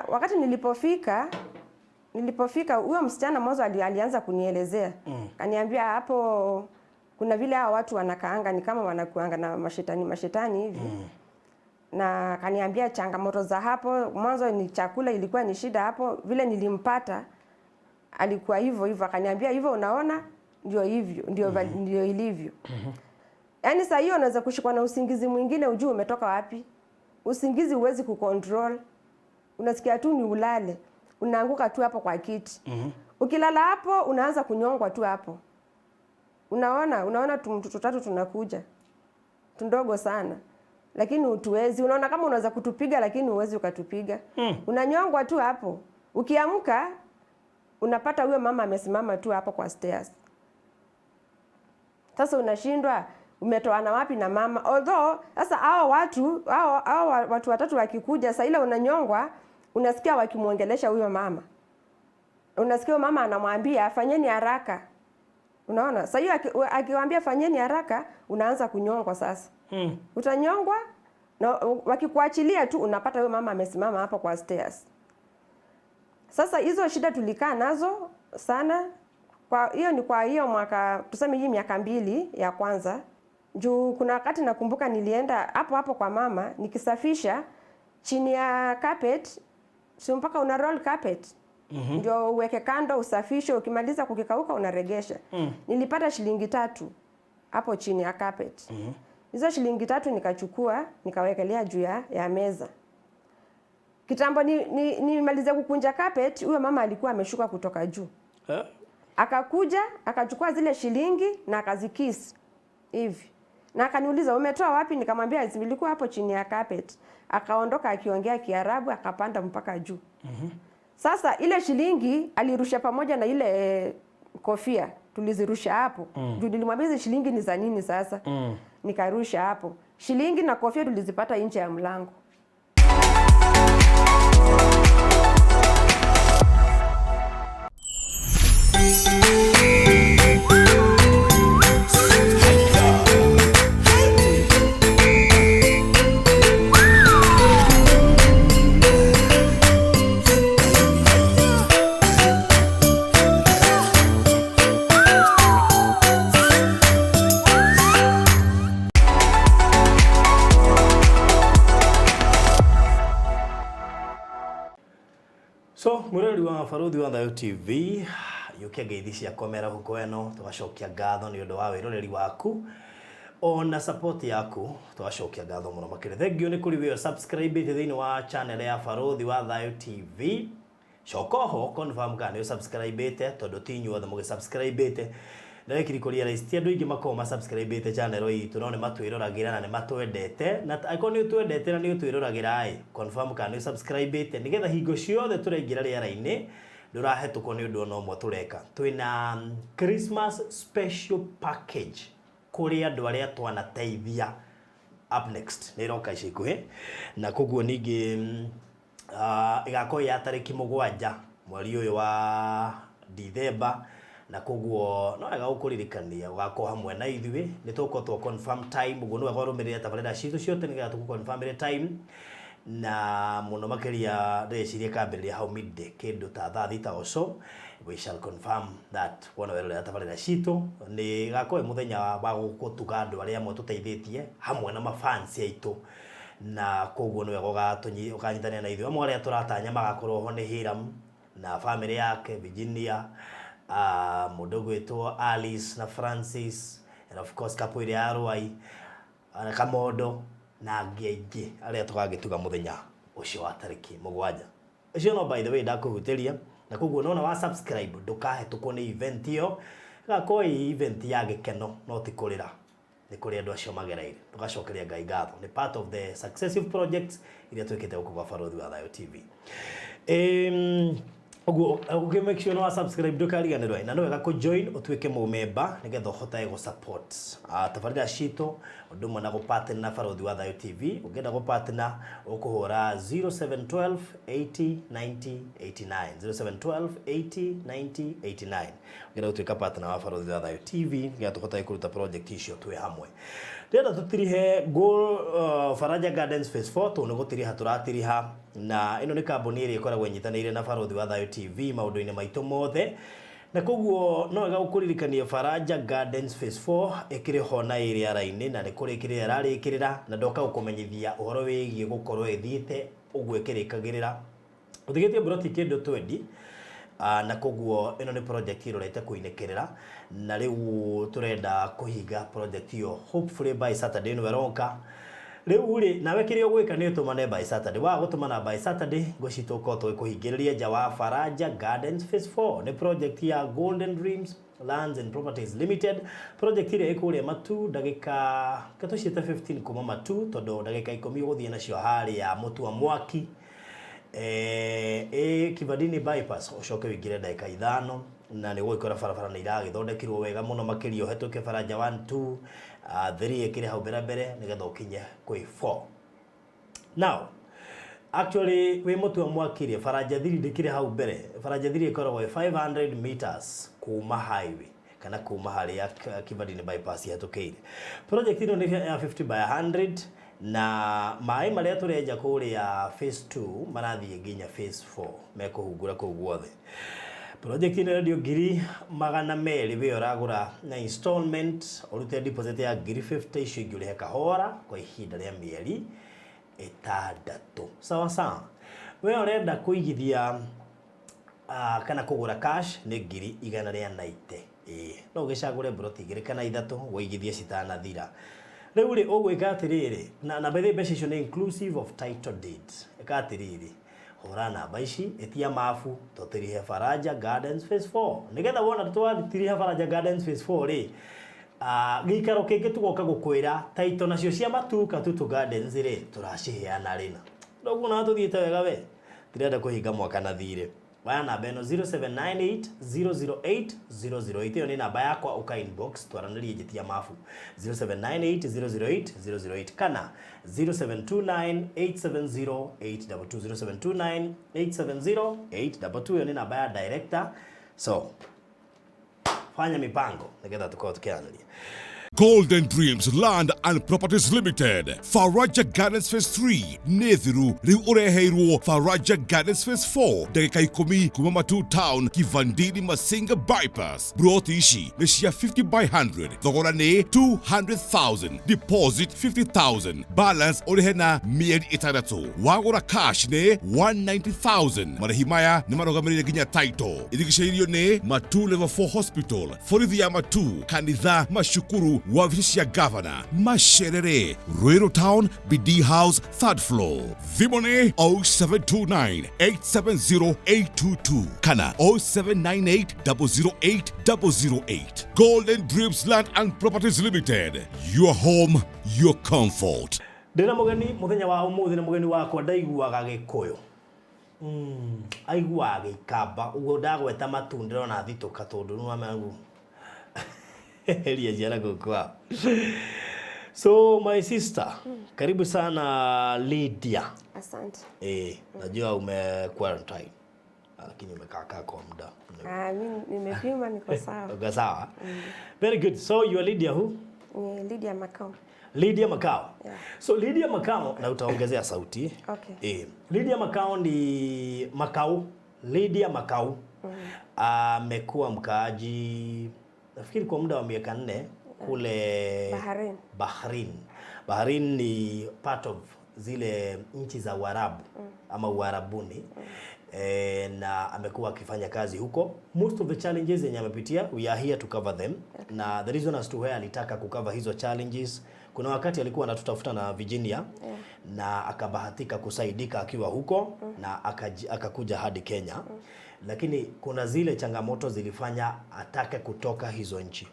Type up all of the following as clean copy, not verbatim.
Wakati nilipofika huyo msichana mwanzo alianza kunielezea. Kaniambia hapo kuna vile hao watu wanakaanga ni kama wanakuanga na mashetani mashetani hivi. Na kaniambia changamoto za hapo mwanzo ni chakula ilikuwa ni shida hapo, vile nilimpata alikuwa hivyo hivyo, akaniambia hivyo unaona ndio hivyo ndio ndio ilivyo. Yaani saa hiyo unaweza kushikwa na usingizi mwingine ujue umetoka wapi. Usingizi huwezi kucontrol. Unasikia tu ni ulale. Unaanguka tu hapo kwa kiti. Ukilala hapo unaanza kunyongwa tu hapo. Unaona mtoto tatu tunakuja. Tundogo sana. Lakini utuwezi. Unaona kama unaweza kutupiga lakini huwezi ukatupiga. Unanyongwa tu hapo. Ukiamka unapata huyo mama amesimama tu hapo kwa stairs. Sasa unashindwa umetoana wapi na mama. Although sasa hao watu watatu wakikuja sasa ile unanyongwa, unasikia wakimuongelesha huyo mama. Unasikia mama anamwambia fanyeni haraka. Unaona? Sasa hiyo akiwaambia fanyeni haraka, unaanza kunyongwa sasa. Utanyongwa na wakikuachilia tu unapata huyo mama amesimama hapo kwa stairs. Sasa hizo shida tulikaa nazo sana. Kwa hiyo ni kwa hiyo mwaka, tuseme hii miaka 2 ya kwanza. Juu kuna wakati nakumbuka nilienda hapo hapo kwa mama nikisafisha chini ya carpet, si mpaka una roll carpet. Ndio uweke kando usafishe, ukimaliza kukikauka unaregesha. Nilipata shilingi 3 hapo chini ya carpet. Hizo shilingi 3 nikachukua nikawekelea juu ya meza. Kitambo nimalize kukunja carpet, huyo mama alikuwa ameshuka kutoka juu. Akakuja akachukua zile shilingi na akazikiss hivi. Na akaniuliza umetoa wapi? Nikamwambia zilikuwa hapo chini ya carpet. Akaondoka akiongea Kiarabu akapanda mpaka juu. Sasa ile shilingi alirusha pamoja na ile kofia, tulizirusha hapo. Juu nilimwambia hizi shilingi ni za nini sasa? Nikarusha hapo. Shilingi na kofia tulizipata nje ya mlango. So, mwirori wa Barũthi wa Thayũ TV, yukia ngeithi cia komera huko eno, tugacokia ngatho nĩ ũndũ wa wĩroreri waku ona support yaku, tugacokia ngatho mũno makĩria. Thank you nĩ kũrĩ wĩyo subscribe thĩinĩ wa channel ya Barũthi wa Thayũ TV. Coka oho confirm kana nĩ subscribe tondũ ti inyuothe mũgĩ subscribe. Ndĩrekiri kũria realize ti andũ aingĩ makoragwo ma subscribe channel itũ no nĩ matwĩroragĩra na nĩ matwendete, na angĩkorwo nĩ ũtwendete na nĩ ũtwĩroragĩra ĩ, confirm kana nĩ subscribe nĩgetha hingo ciothe tũraingĩra rĩera-inĩ ndũrahetũkwo nĩ ũndũ ona ũmwe tũreka. Twĩna Christmas special package kũrĩ andũ arĩa twanateithia up next nĩ ĩroka ica ikuhĩ, na koguo ningĩ ĩgakorwo ya tarĩki 7 mweri ũyũ wa Dithemba, na koguo no wega gũkũririkania ũgakorwo hamwe na ithuĩ. Nĩ tũgũkorwo twa confirm time, ũguo nĩ wega ũrũmĩrĩre tabarĩra citũ ciothe nĩgetha tũgũ confirm time, na mũno makĩria ndĩreciria kambĩrĩria hau midday kĩndũ ta thaa 6 or so. We shall confirm that wona werorera tabarĩra citũ. Nĩ ĩgakorwo ĩ mũthenya wa gũtuga andũ arĩa amwe tũteithĩtie hamwe na mafans aitũ, na koguo nĩ wega ũkanyitanĩra na ithuĩ. Amwe arĩa tũratanya magakorwo ho nĩ Hiram na family yake Virginia, mũndũ ũgwĩtwo Alice na Francis, and of course couple ĩrĩa ya Rwai, Kamondo na angĩ aingĩ arĩa tũgagĩtuga mũthenya ũcio wa tarĩki 7. Ũcio no by the way ndakũhutĩria, na koguo nona wa subscribe ndũkahetũkwo nĩ event ĩyo. Ĩgakorwo ĩ event ya gĩkeno no ti kũrĩra, nĩ kũrĩ andũ acio magereire. Tũgacokeria Ngai ngatho nĩ part of the successive projects iria twĩkĩte gũkũ gwa Barũthi wa Thayũ TV. Ũguo ũkĩ make sure no subscribe ndũkariganĩrwo, na nĩ wega kũ join ũtuĩke mũmemba nĩgetha ũhotage gũ support tabarĩra citũ, ũndũ ũmwe na gũ partner na Barũthi wa Thayũ TV. Ũngĩenda gũ partner ũkũhũra 0712 80 90 89, 0712 80 90 89. Ũngĩenda gũtuĩka partner wa Barũthi wa Thayũ TV nĩgetha tũhotage kũruta project icio twĩ hamwe. Ndĩrenda tũtirihe Faraja Gardens Phase 4, tondũ nĩ gũtiriha tũratiriha. Na ĩno nĩ kambuni ĩrĩa ĩkoragwo ĩnyitanĩire na Barothi wa Thayo TV maũndũ-inĩ maitũ mothe. Na koguo no wega gũkũririkania Faraja Gardens Phase 4 ĩkĩrĩ ho na ĩrĩ ara-inĩ na nĩ kũrĩkĩrĩra ĩrarĩkĩrĩra, na ndoka gũkũmenyithia ũhoro wĩgiĩ gũkorwo ĩthiĩte ũguo ĩkĩrĩkagĩrĩra. Ũtigĩtie mburoti kĩndũ 20, na koguo ĩno nĩ project ĩrorete kũinĩkĩrĩra, na rĩu tũrenda kũhinga project ĩyo hopefully by Saturday ĩno ĩroka. Rĩu rĩ, nawe kĩrĩa ũgwĩka nĩ ũtũmane by Saturday. Waga gũtũmana by Saturday, ngwĩciria tũgũkorwo tũgĩkũhingĩrĩria nja wa Faraja Gardens Phase 4. Nĩ project ya Golden Dreams Lands and Properties Limited, project ĩrĩa ĩ kũrĩa Matu, ndagĩka tũciĩte 15 kuma Matu, tondũ ndagĩka 10 ũgũthiĩ nacio harĩa Mũtua Mwaki, ĩ Kivandini bypass, ũcoke ũingĩre ndagĩka 5 na nĩ ũgũgĩkora barabara nĩ iragĩthondekirwo wega mũno makĩria, ũhetũke Faraja 1 2 3 ĩkĩrĩ hau mbere mbere nĩgetha ũkinye kwĩ 4. Now actually wĩ Mũtua Mwaki rĩ, Faraja 3 ndĩkĩrĩ hau mbere. Faraja 3 ĩkoragwo ĩ 500 meters kuma highway kana kuma harĩa Kivandini bypass ihetũkĩire. Project ĩno nĩ ya 50 by 100, na maĩ marĩa tũrenja kũrĩa phase 2 marathiĩ nginya phase 4, mekũhungura kũu guothe. Project ĩno ĩrendio 200,000. We ũragũra na installment, ũrute deposit ya ngiri 50, icio ingĩ ũrĩhe kahora kwa ihinda rĩa mĩeri 6. Sawa sawa. We ũrenda kũigithia kana kũgũra cash nĩ 190,000. Ĩĩ, no ũgĩcagũre mburoti igĩrĩ kana ithatũ wĩigithie citanathira. Rĩu rĩ, ũgwĩka atĩrĩrĩ, na by the way mbeca icio nĩ inclusive of title deed. Ĩka atĩrĩrĩ, hũra namba ici, ĩtia mabu tũtirihe Faraja Gardens Phase 4, nĩgetha wona twatiriha Faraja Gardens Phase 4 rĩ, gĩikaro kĩngĩ tũgoka gũkwĩra title nacio cia Matu Katutu Gardens rĩ, tũraciheana rĩna. Ndoguo tũthiĩte wega, we tirenda kũhinga mwaka na thirĩ. Waya namba ĩno 0798 008 008. Ĩyo nĩ namba yakwa, ũka inbox twaranĩrie njĩtia mabu. 0798 008 008 kana 0729 870 822, 0729 870 822. Ĩyo nĩ namba ya director, so fanya mipango nĩgetha tũkorwo tũkĩaranĩria. Golden Dreams Land and Properties Limited, Faraja Gardens Phase 3 nĩ thiru. Rĩu ũreheirwo Faraja Gardens Phase 4, ndagĩka 10 kuma Matu Town, Kivandini Masinga bypass. Broti ici nĩ cia 50 by 100. Thogora nĩ 200,000, deposit 50,000, balance ũrĩhe na mĩeri 6. Wagũra cash nĩ 190,000. Marĩhi maya nĩ marũgamĩrĩire nginya title. Irigicĩirio nĩ Matu Level 4 Hospital, borithi ya Matu, kanitha, macukuru, wabici cia gavana, Masherere, Ruiru Town, Bidii House, third floor. Thimũ nĩ 0729 870 822 kana 0798 008 008. Golden Dreams Land and Properties Limited, your home, your comfort. Ndĩna mũgeni mũthenya wa ũmũthĩ, na mũgeni wakwa ndaiguaga Gĩkũyũ, aiguaga Gĩikamba. Ũguo ndagweta Matu ndĩrona thitũka, tondũ nĩwamenya ria ciana kũu kwao. So my sister, karibu sana Lydia. Asante. Najua ume quarantine lakini umekaa kaa kwa muda. Ah, mimi nimepima, niko sawa. Uko sawa. Very good. So you are Lydia who? Ni Lydia Makau. Lydia Makau. Yeah. So Lydia Makau, na utaongezea sauti. Okay. Lydia Makau ni Makau. Lydia Makau amekuwa mkaaji nafikiri kwa muda wa miaka 4 kule Bahrain. Bahrain. Bahrain ni part of zile nchi za Uarabu ama Uarabuni. Na amekuwa akifanya kazi huko. Most of the challenges zenye amepitia, we are here to cover them. Na the reason as to why alitaka kucover hizo challenges, kuna wakati alikuwa anatutafuta na Virginia na akabahatika kusaidika akiwa huko na akakuja hadi Kenya. Lakini kuna zile changamoto zilifanya atake kutoka hizo nchi.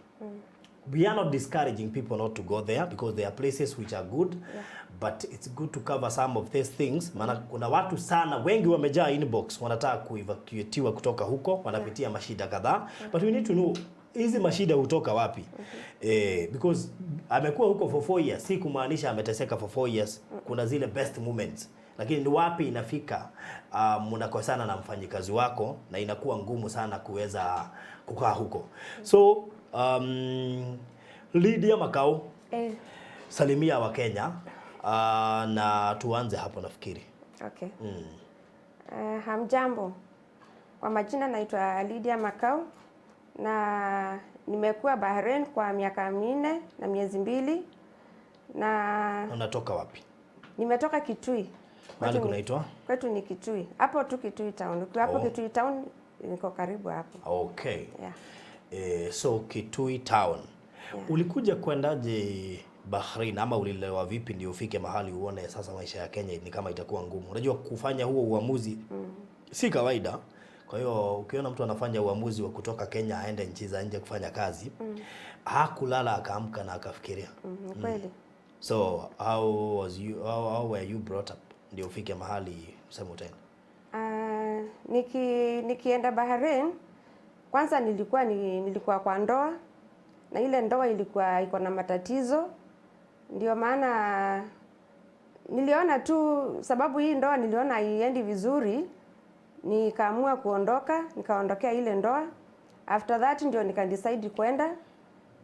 We are not discouraging people not to go there because there are places which are good, but it's good to cover some of these things, maana kuna watu sana wengi wamejaa inbox wanataka kuevacuatiwa kutoka huko, wanapitia mashida kadhaa, but we need to know hizi mashida hutoka wapi, because amekuwa huko for 4 years, si kumaanisha ameteseka for 4 years. Kuna zile best moments, lakini ni wapi inafika mnakosana na mfanyikazi wako na inakuwa ngumu sana kuweza kukaa huko. So Lydia Makau, salimia Wakenya, na tuanze hapo nafikiri. Okay. Hamjambo. Kwa majina naitwa Lydia Makau na nimekuwa Bahrain kwa miaka 4 na miezi 2 na Unatoka wapi? Nimetoka Kitui. Mahali kunaitwa? Kwetu ni Kitui. Hapo tu Kitui town. Ukiwa hapo Kitui town niko karibu hapo. Okay. Yeah. So Kitui town. Yeah. Ulikuja kwendaje Bahrain ama ulilelewa vipi ndio ufike mahali uone sasa maisha ya Kenya ni kama itakuwa ngumu? Unajua kufanya huo uamuzi si kawaida. Kwa hiyo ukiona mtu anafanya uamuzi wa kutoka Kenya aende nchi za nje kufanya kazi, hakulala akaamka na akafikiria. Kweli. So how were you brought up ndio ufike mahali useme utaenda? Nikienda Bahrain kwanza nilikuwa kwa ndoa, na ile ndoa ilikuwa iko na matatizo. Ndio maana niliona tu sababu hii ndoa niliona haiendi vizuri, nikaamua kuondoka, nikaondokea ile ndoa. After that ndio nika decide kwenda,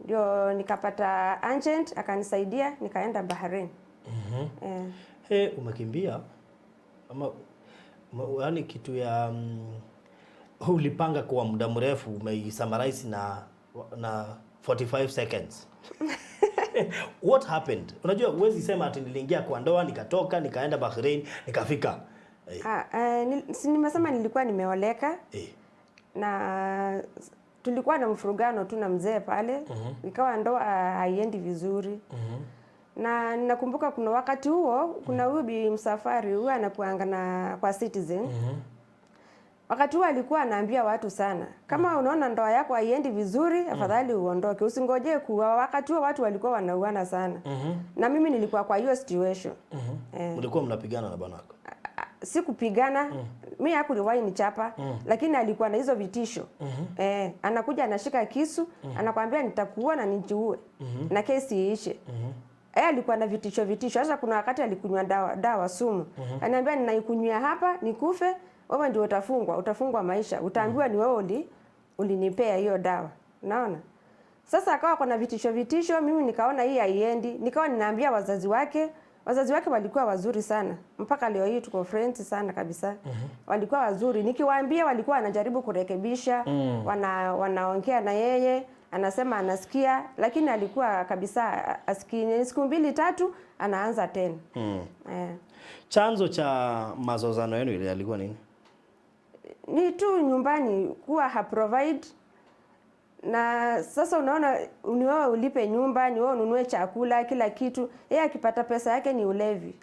ndio nikapata agent akanisaidia nikaenda Bahrain. He, umekimbia ama yaani kitu ya ulipanga kwa muda mrefu umeisummarize na 45 seconds. What happened? Unajua huwezi sema ati niliingia kwa ndoa nikatoka nikaenda Bahrain nikafika. Si nimesema nilikuwa nimeoleka na tulikuwa na mfurugano tu na mzee pale. Ikawa ndoa haiendi vizuri. Na nakumbuka kuna wakati huo kuna huyu bi Msafwari huyu anakuanga na kwa Citizen. Wakati huo alikuwa anaambia watu sana, kama unaona ndoa yako haiendi vizuri, afadhali uondoke, usingojee kuwa. Wakati huo watu walikuwa wanauana sana. Na mimi nilikuwa kwa hiyo situation. Mlikuwa mnapigana na bwanako? Si kupigana, mimi hakuliwahi nichapa, lakini alikuwa na hizo vitisho. Anakuja anashika kisu, anakuambia nitakuua na nijiue. Na kesi iishe. Alikuwa na vitisho. Sasa kuna wakati alikunywa dawa sumu. Ananiambia ninaikunywa hapa nikufe, wewe ndio utafungwa maisha. Utaambiwa ni wewe ulinipea hiyo dawa. Unaona? Sasa akawa kuna vitisho, mimi nikaona hii haiendi. Nikawa ninaambia wazazi wake. Wazazi wake walikuwa wazuri sana. Mpaka leo hii tuko friends sana kabisa. Walikuwa wazuri. Nikiwaambia walikuwa wanajaribu kurekebisha, wanaongea na yeye, anasema anasikia, lakini alikuwa kabisa asikii. Siku 2 3 anaanza tena. Chanzo cha mazozano yenu ile yalikuwa nini? Ni tu nyumbani kuwa ha provide. Na sasa unaona ni wewe ulipe nyumba, ni wewe ununue chakula, kila kitu. Yeye akipata pesa yake ni ulevi.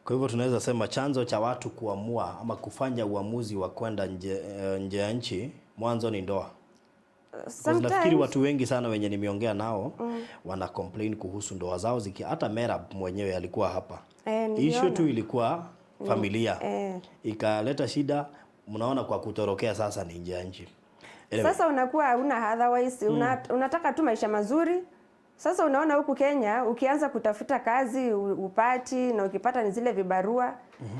Kwa hivyo tunaweza sema chanzo cha watu kuamua ama kufanya uamuzi wa kwenda nje ya nchi mwanzo ni ndoa. Nafikiri watu wengi sana wenye nimeongea nao wana complain kuhusu ndoa zao hata Merab mwenyewe alikuwa hapa. Issue tu ilikuwa familia. Ikaleta shida, mnaona kwa kutorokea sasa ni nje ya nchi. Anyway. Sasa unakuwa huna otherwise, unataka tu maisha mazuri. Sasa unaona huku Kenya ukianza kutafuta kazi upati, na ukipata ni zile vibarua.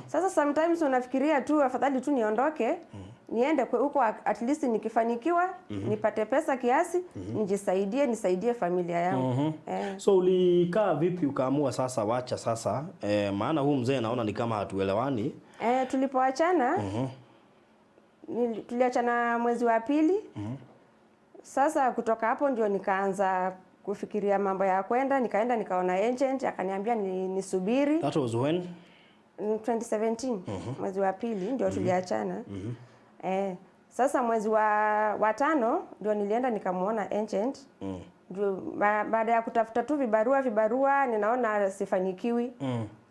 Sasa sometimes unafikiria tu afadhali tu niondoke, niende huko at least nikifanikiwa, nipate pesa kiasi, nijisaidie, nisaidie familia yangu. So ulikaa vipi ukaamua sasa wacha sasa, maana huu mzee naona ni kama hatuelewani. Tulipoachana, tuliachana mwezi wa 2. Sasa kutoka hapo ndio nikaanza kufikiria mambo ya kwenda, nikaenda nikaona agent akaniambia nisubiri. That was when? 2017 mwezi wa 2 ndio tuliachana. Sasa mwezi wa 5 ndio nilienda nikamuona agent. Ndio baada ya kutafuta tu vibarua ninaona sifanikiwi.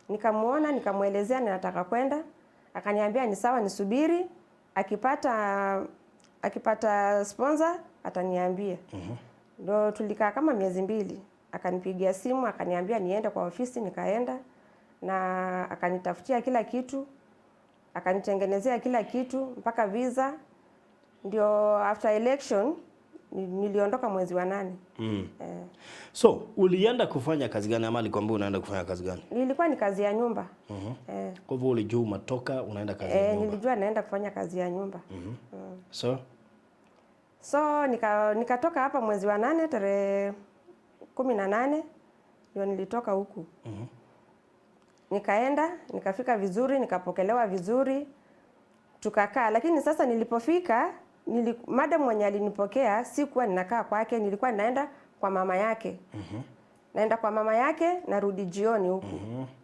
Nikamuona nikamuelezea ninataka kwenda. Akaniambia ni sawa nisubiri, akipata sponsor ataniambia. Ndio tulikaa kama miezi 2. Akanipigia simu akaniambia niende kwa ofisi, nikaenda na akanitafutia kila kitu. Akanitengenezea kila kitu mpaka visa. Ndio after election niliondoka mwezi wa 8. So ulienda kufanya kazi gani ama alikwambia unaenda kufanya kazi gani? Nilikuwa ni kazi ya nyumba. Kwa hivyo ulijua umetoka unaenda kazi ya nyumba? Nilijua naenda kufanya kazi ya nyumba. So So nikatoka hapa mwezi wa 8 tarehe 18 ndio nilitoka huku. Nikaenda, nikafika vizuri, nikapokelewa vizuri, tukakaa. Lakini sasa nilipofika, madam mwenye alinipokea sikuwa ninakaa kwake, nilikuwa naenda kwa mama yake. Naenda kwa mama yake, narudi jioni huku.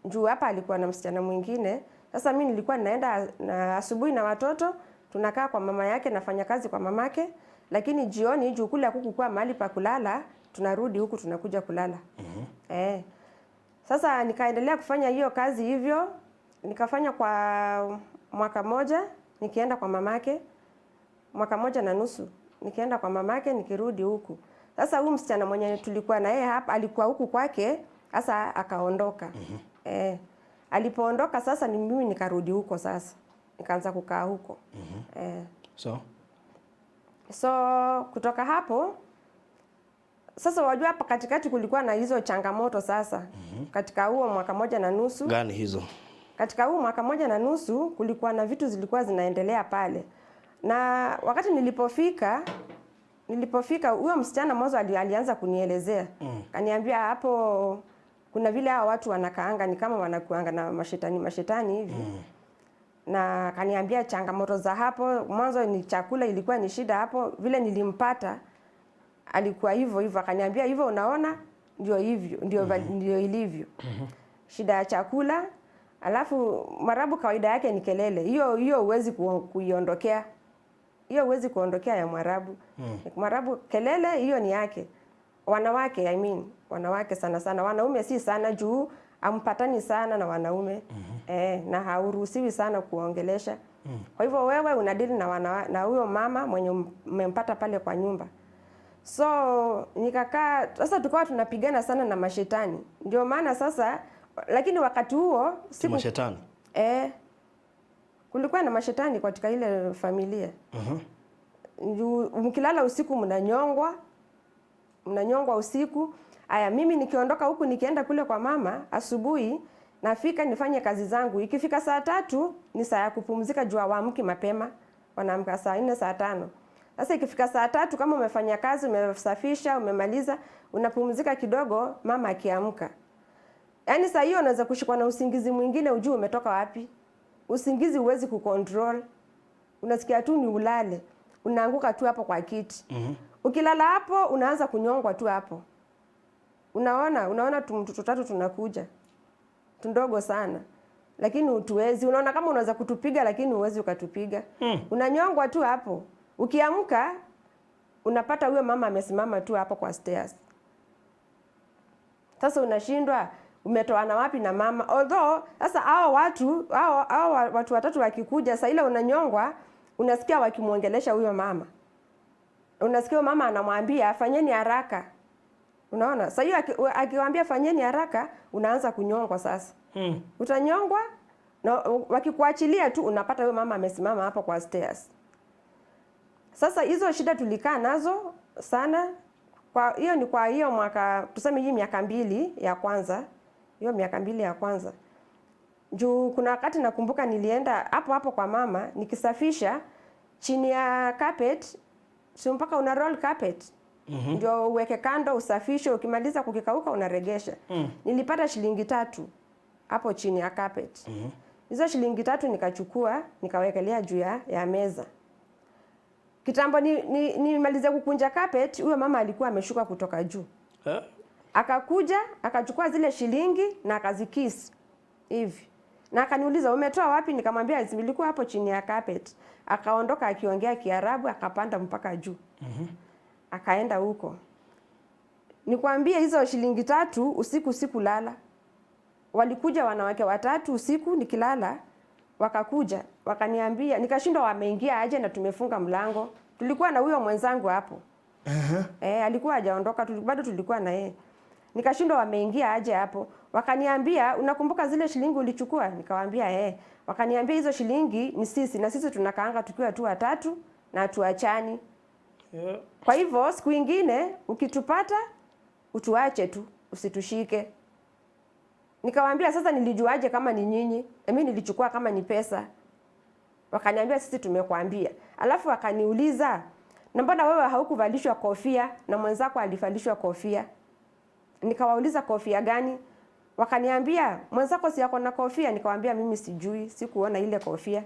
Juu hapa alikuwa na msichana mwingine. Sasa mi nilikuwa naenda na asubuhi na watoto, tunakaa kwa mama yake, nafanya kazi kwa mamake, lakini jioni juu kule hakukuwa mahali pa kulala, tunarudi huku tunakuja kulala. Sasa nikaendelea kufanya hiyo kazi hivyo, nikafanya kwa mwaka moja, nikienda kwa mamake, mwaka moja na nusu, nikienda kwa mamake nikirudi huku. Sasa huyu msichana mwenye tulikuwa na yeye hapa alikuwa huku kwake, sasa akaondoka. Alipoondoka sasa ni mimi nikarudi huko sasa. Nikaanza kukaa huko. So So kutoka hapo sasa, wajua hapa katikati kulikuwa na hizo changamoto sasa. Katika huo mwaka moja na nusu. Gani hizo? Katika huu mwaka moja na nusu kulikuwa na vitu zilikuwa zinaendelea pale. Na wakati nilipofika huyo msichana mwanzo alianza kunielezea. Kaniambia hapo kuna vile hao watu wanakaanga ni kama wanakuanga na mashetani mashetani hivi. Na kaniambia changamoto za hapo mwanzo ni chakula ilikuwa ni shida hapo, vile nilimpata alikuwa hivyo hivyo, akaniambia hivyo unaona ndio hivyo ndio ndio ilivyo. Shida ya chakula, alafu Mwarabu kawaida yake ni kelele. Hiyo hiyo huwezi kuiondokea. Hiyo huwezi kuondokea ya Mwarabu. Mwarabu kelele hiyo ni yake. Wanawake I mean, wanawake sana sana, wanaume si sana juu ampatani sana na wanaume. Na hauruhusiwi sana kuongelesha. Kwa hivyo wewe unadili na na huyo mama mwenye umempata pale kwa nyumba. So nikakaa sasa, tukawa tunapigana sana na mashetani. Ndio maana sasa, lakini wakati huo siku mashetani. Kulikuwa na mashetani katika ile familia. Mkilala usiku mnanyongwa. Mnanyongwa usiku. Aya, mimi nikiondoka huku nikienda kule kwa mama asubuhi nafika nifanye kazi zangu. Ikifika saa 3 ni saa ya kupumzika juu hawaamki mapema. Wanaamka saa 4 saa 5. Sasa ikifika saa 3 kama umefanya kazi, umesafisha, umemaliza, unapumzika kidogo, mama akiamka. Yaani saa hiyo unaweza kushikwa na usingizi mwingine ujue umetoka wapi. Usingizi huwezi kucontrol. Unasikia tu ni ulale. Unaanguka tu hapo kwa kiti. Ukilala hapo unaanza kunyongwa tu hapo. Unaona mtoto tatu tunakuja. Tundogo sana. Lakini utuwezi. Unaona kama unaweza kutupiga lakini huwezi ukatupiga. Unanyongwa tu hapo. Ukiamka unapata huyo mama amesimama tu hapo kwa stairs. Sasa unashindwa umetoana wapi na mama. Although sasa hao watu hao watu watatu wakikuja sasa ile unanyongwa, unasikia wakimuongelesha huyo mama. Unasikia mama anamwambia fanyeni haraka. Unaona? Sasa hiyo akiwaambia fanyeni haraka unaanza kunyongwa sasa. Utanyongwa na wakikuachilia tu unapata huyo mama amesimama hapo kwa stairs. Sasa hizo shida tulikaa nazo sana. Kwa hiyo ni kwa hiyo mwaka tuseme hii miaka 2 ya kwanza. Hiyo miaka 2 ya kwanza. Juu kuna wakati nakumbuka nilienda hapo hapo kwa mama nikisafisha chini ya carpet, si mpaka una roll carpet. Ndio uweke kando usafishe, ukimaliza kukikauka unaregesha. Nilipata shilingi 3 hapo chini ya carpet. Hizo shilingi 3 nikachukua nikawekelea juu ya meza. Kitambo nimalize kukunja carpet, huyo mama alikuwa ameshuka kutoka juu. Akakuja, akachukua zile shilingi na akazikiss hivi. Na akaniuliza umetoa wapi? Nikamwambia zilikuwa hapo chini ya carpet. Akaondoka akiongea Kiarabu akapanda mpaka juu. Akaenda huko. Nikwambie hizo shilingi 3 usiku sikulala. Walikuja wanawake watatu usiku nikilala, wakakuja wakaniambia, nikashindwa wameingia aje na tumefunga mlango. Tulikuwa na huyo mwenzangu hapo. Alikuwa hajaondoka, bado tulikuwa na yeye. Nikashindwa wameingia aje hapo. Wakaniambia unakumbuka zile shilingi ulichukua? Nikawaambia eh. Wakaniambia hizo shilingi ni sisi na sisi tunakaanga tukiwa tu watatu na tuachani. Kwa hivyo siku nyingine ukitupata utuache tu, usitushike. Nikawaambia sasa nilijuaje kama ni nyinyi? Mimi nilichukua kama ni pesa. Wakaniambia sisi tumekuambia. Alafu wakaniuliza, na mbona wewe haukuvalishwa kofia na mwenzako alivalishwa kofia? Nikawauliza kofia gani? Wakaniambia, "Mwenzako si ako na kofia?" Nikamwambia, "Mimi sijui, sikuona ile kofia."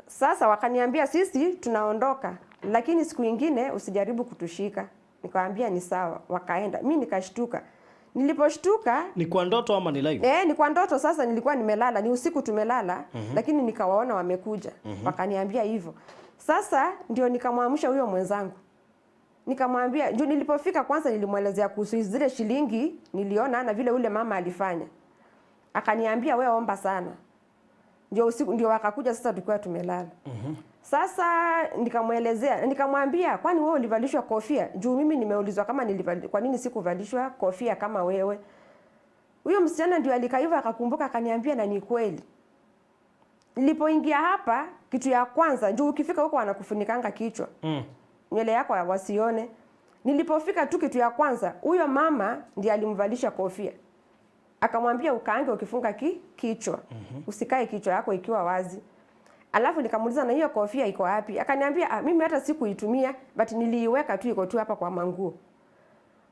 Sasa wakaniambia, "Sisi tunaondoka, lakini siku ingine usijaribu kutushika." Nikamwambia, "Ni sawa." Wakaenda. Mi nikashtuka. Niliposhtuka, Ni kwa ndoto ama ni live? Eh, ni kwa ndoto sasa, nilikuwa nimelala, ni usiku tumelala, lakini nikawaona wamekuja. Wakaniambia hivyo. Sasa ndio nikamwamsha huyo mwenzangu. Nikamwambia, juu nilipofika kwanza nilimwelezea kuhusu zile shilingi niliona na vile ule mama alifanya. Akaniambia, "We omba sana." Ndio usiku ndio wakakuja sasa tukiwa tumelala. Sasa nikamwelezea, nikamwambia, "Kwani wewe ulivalishwa kofia?" Juu mimi nimeulizwa kama kwa nini sikuvalishwa kofia kama wewe. Huyo msichana ndio alikaiva akakumbuka akaniambia, "Na ni kweli. Nilipoingia hapa, kitu ya kwanza, juu ukifika huko wanakufunikanga kichwa. Nywele yako wasione. Nilipofika tu, kitu ya kwanza, huyo mama ndiye alimvalisha kofia. Akamwambia, 'Ukaange ukifunga kichwa. Usikae kichwa yako ikiwa wazi.' Alafu nikamuuliza, 'Na hiyo kofia iko wapi?' Akaniambia, 'Ah, mimi hata sikuitumia, but niliiweka tu, iko tu hapa kwa manguo.'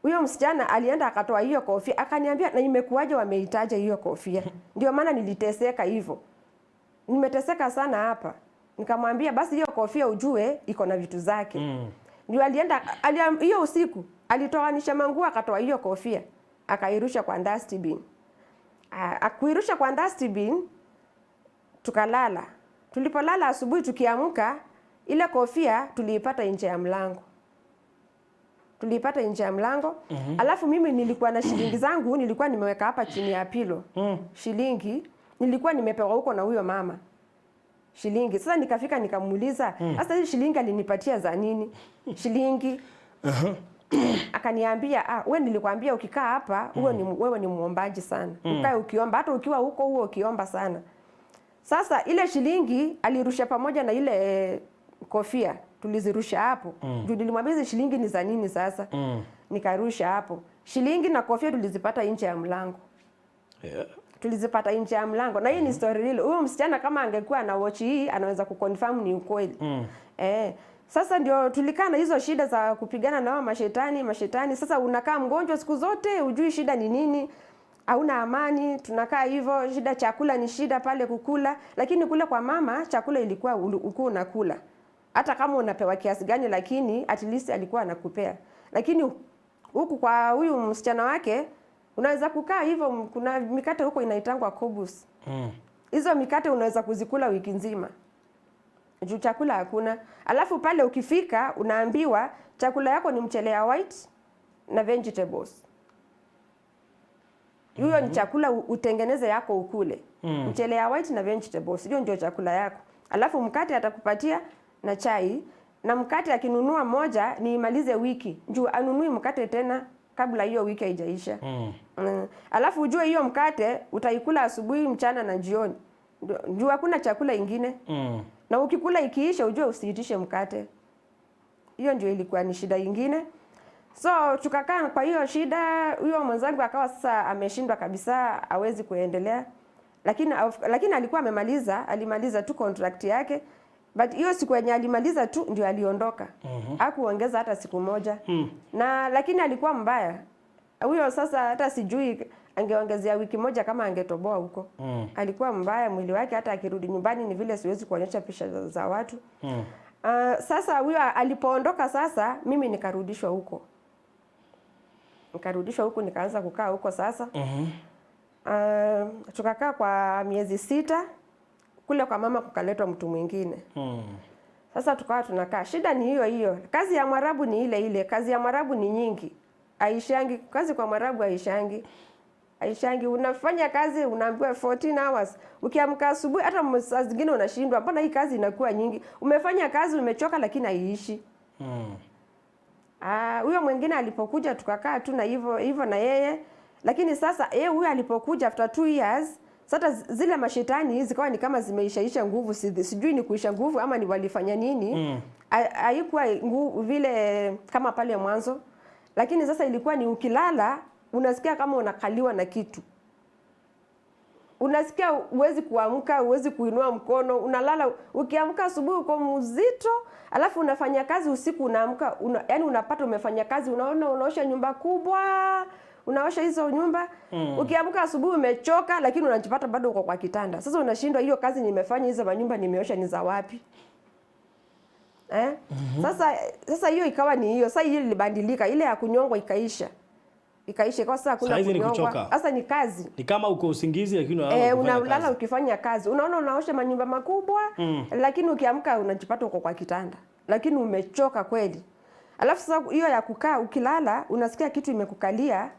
Huyo msichana alienda akatoa hiyo kofia, akaniambia, 'Na imekuwaje wameitaja hiyo kofia? Ndio maana niliteseka hivyo. Nimeteseka sana hapa.' Nikamwambia, 'Basi hiyo kofia ujue iko na vitu zake.' Ndio alienda hiyo usiku alitoanisha manguo, akatoa hiyo kofia, akairusha kwa dustbin. Akuirusha kwa dustbin, tukalala. Tulipolala, asubuhi tukiamka, ile kofia tuliipata nje ya mlango, tuliipata nje ya mlango. Alafu mimi nilikuwa na shilingi zangu, nilikuwa nimeweka hapa chini ya pillow. Shilingi nilikuwa nimepewa huko na huyo mama, shilingi. Sasa nikafika nikamuuliza, "Sasa hizi shilingi alinipatia za nini shilingi?" Akaniambia, "Ah, we nilikwambia ukikaa hapa wewe ni muombaji sana, ukae ukiomba, hata ukiwa huko huo ukiomba sana." Sasa ile shilingi alirusha pamoja na ile kofia, tulizirusha hapo juu nilimwambia, "Hizi shilingi ni za nini sasa?" Nikarusha hapo. Shilingi na kofia tulizipata nje ya mlango. Tulizipata nje ya mlango, na hii ni story real. Huyu msichana kama angekuwa na watch hii anaweza kuconfirm ni ukweli. Eh, sasa ndio tulikaa na hizo shida za kupigana na hao mashetani mashetani. Sasa unakaa mgonjwa siku zote, ujui shida ni nini, hauna amani. Tunakaa hivyo, shida chakula ni shida pale kukula, lakini kule kwa mama chakula ilikuwa ukuwa unakula hata kama unapewa kiasi gani, lakini at least alikuwa anakupea. Lakini huku kwa huyu msichana wake unaweza kukaa hivyo, kuna mikate huko inaitangwa kobus. Hizo mikate unaweza kuzikula wiki nzima juu chakula hakuna. Alafu pale ukifika unaambiwa chakula yako ni mchele ya white na vegetables. Hiyo ni chakula utengeneze yako ukule. Mchele ya white na vegetables, hiyo ndio chakula yako. Alafu mkate atakupatia na chai, na mkate akinunua moja ni imalize wiki, juu anunui mkate tena kabla hiyo wiki haijaisha. Alafu ujue hiyo mkate utaikula asubuhi, mchana na jioni. Juu hakuna chakula ingine. Na ukikula ikiisha, ujue usiitishe mkate. Hiyo ndio ilikuwa ni shida ingine. So tukakaa kwa hiyo shida, huyo mwenzangu akawa sasa ameshindwa kabisa, hawezi kuendelea. Lakini alikuwa amemaliza, alimaliza tu contract yake. But hiyo siku yenye alimaliza tu ndio aliondoka. Hakuongeza hata siku moja. Na lakini alikuwa mbaya. Huyo sasa hata sijui angeongezea wiki moja kama angetoboa huko. Alikuwa mbaya mwili wake, hata akirudi nyumbani ni vile siwezi kuonyesha picha za watu. Sasa huyo alipoondoka sasa mimi nikarudishwa huko. Nikarudishwa huko, nikaanza kukaa huko sasa. Tukakaa kwa miezi 6 kule kwa mama, kukaletwa mtu mwingine. Sasa tukawa tunakaa, shida ni hiyo hiyo. Kazi ya Mwarabu ni ile ile, kazi ya Mwarabu ni nyingi, aishangi. Kazi kwa Mwarabu aishangi, aishangi. Unafanya kazi unaambiwa 14 hours, ukiamka asubuhi, hata saa zingine unashindwa, mbona hii kazi inakuwa nyingi? Umefanya kazi umechoka, lakini haiishi. Ah, huyo mwingine alipokuja tukakaa tu na hivyo hivyo na yeye, lakini sasa yeye huyo alipokuja after 2 years, sasa zile mashetani zikawa ni kama zimeishaisha nguvu, sijui ni kuisha nguvu ama ni walifanya nini. Haikuwa vile kama pale mwanzo, lakini sasa ilikuwa ni ukilala unasikia kama unakaliwa na kitu, unasikia huwezi kuamka, huwezi kuinua mkono, unalala. Ukiamka asubuhi uko mzito, alafu unafanya kazi usiku, unaamka yani unapata umefanya kazi, unaona unaosha nyumba kubwa, Unaosha hizo nyumba. Ukiamka asubuhi umechoka, lakini unajipata bado uko kwa kitanda. Sasa unashindwa, hiyo kazi nimefanya, hizo manyumba nimeosha ni za wapi? Eh? Sasa hiyo ikawa ni hiyo. Sasa hiyo ilibadilika, ile ya kunyongwa ikaisha. Ikaisha kwa sasa hakuna Saa hizi ni kunyongwa. kuchoka. Sasa ni kazi. Ni kama uko usingizi lakini unalala Eh, ukifanya unalala kazi. ukifanya kazi. Unaona unaosha manyumba makubwa, lakini ukiamka unajipata uko kwa kitanda. Lakini umechoka kweli. Alafu sasa hiyo ya kukaa ukilala unasikia kitu imekukalia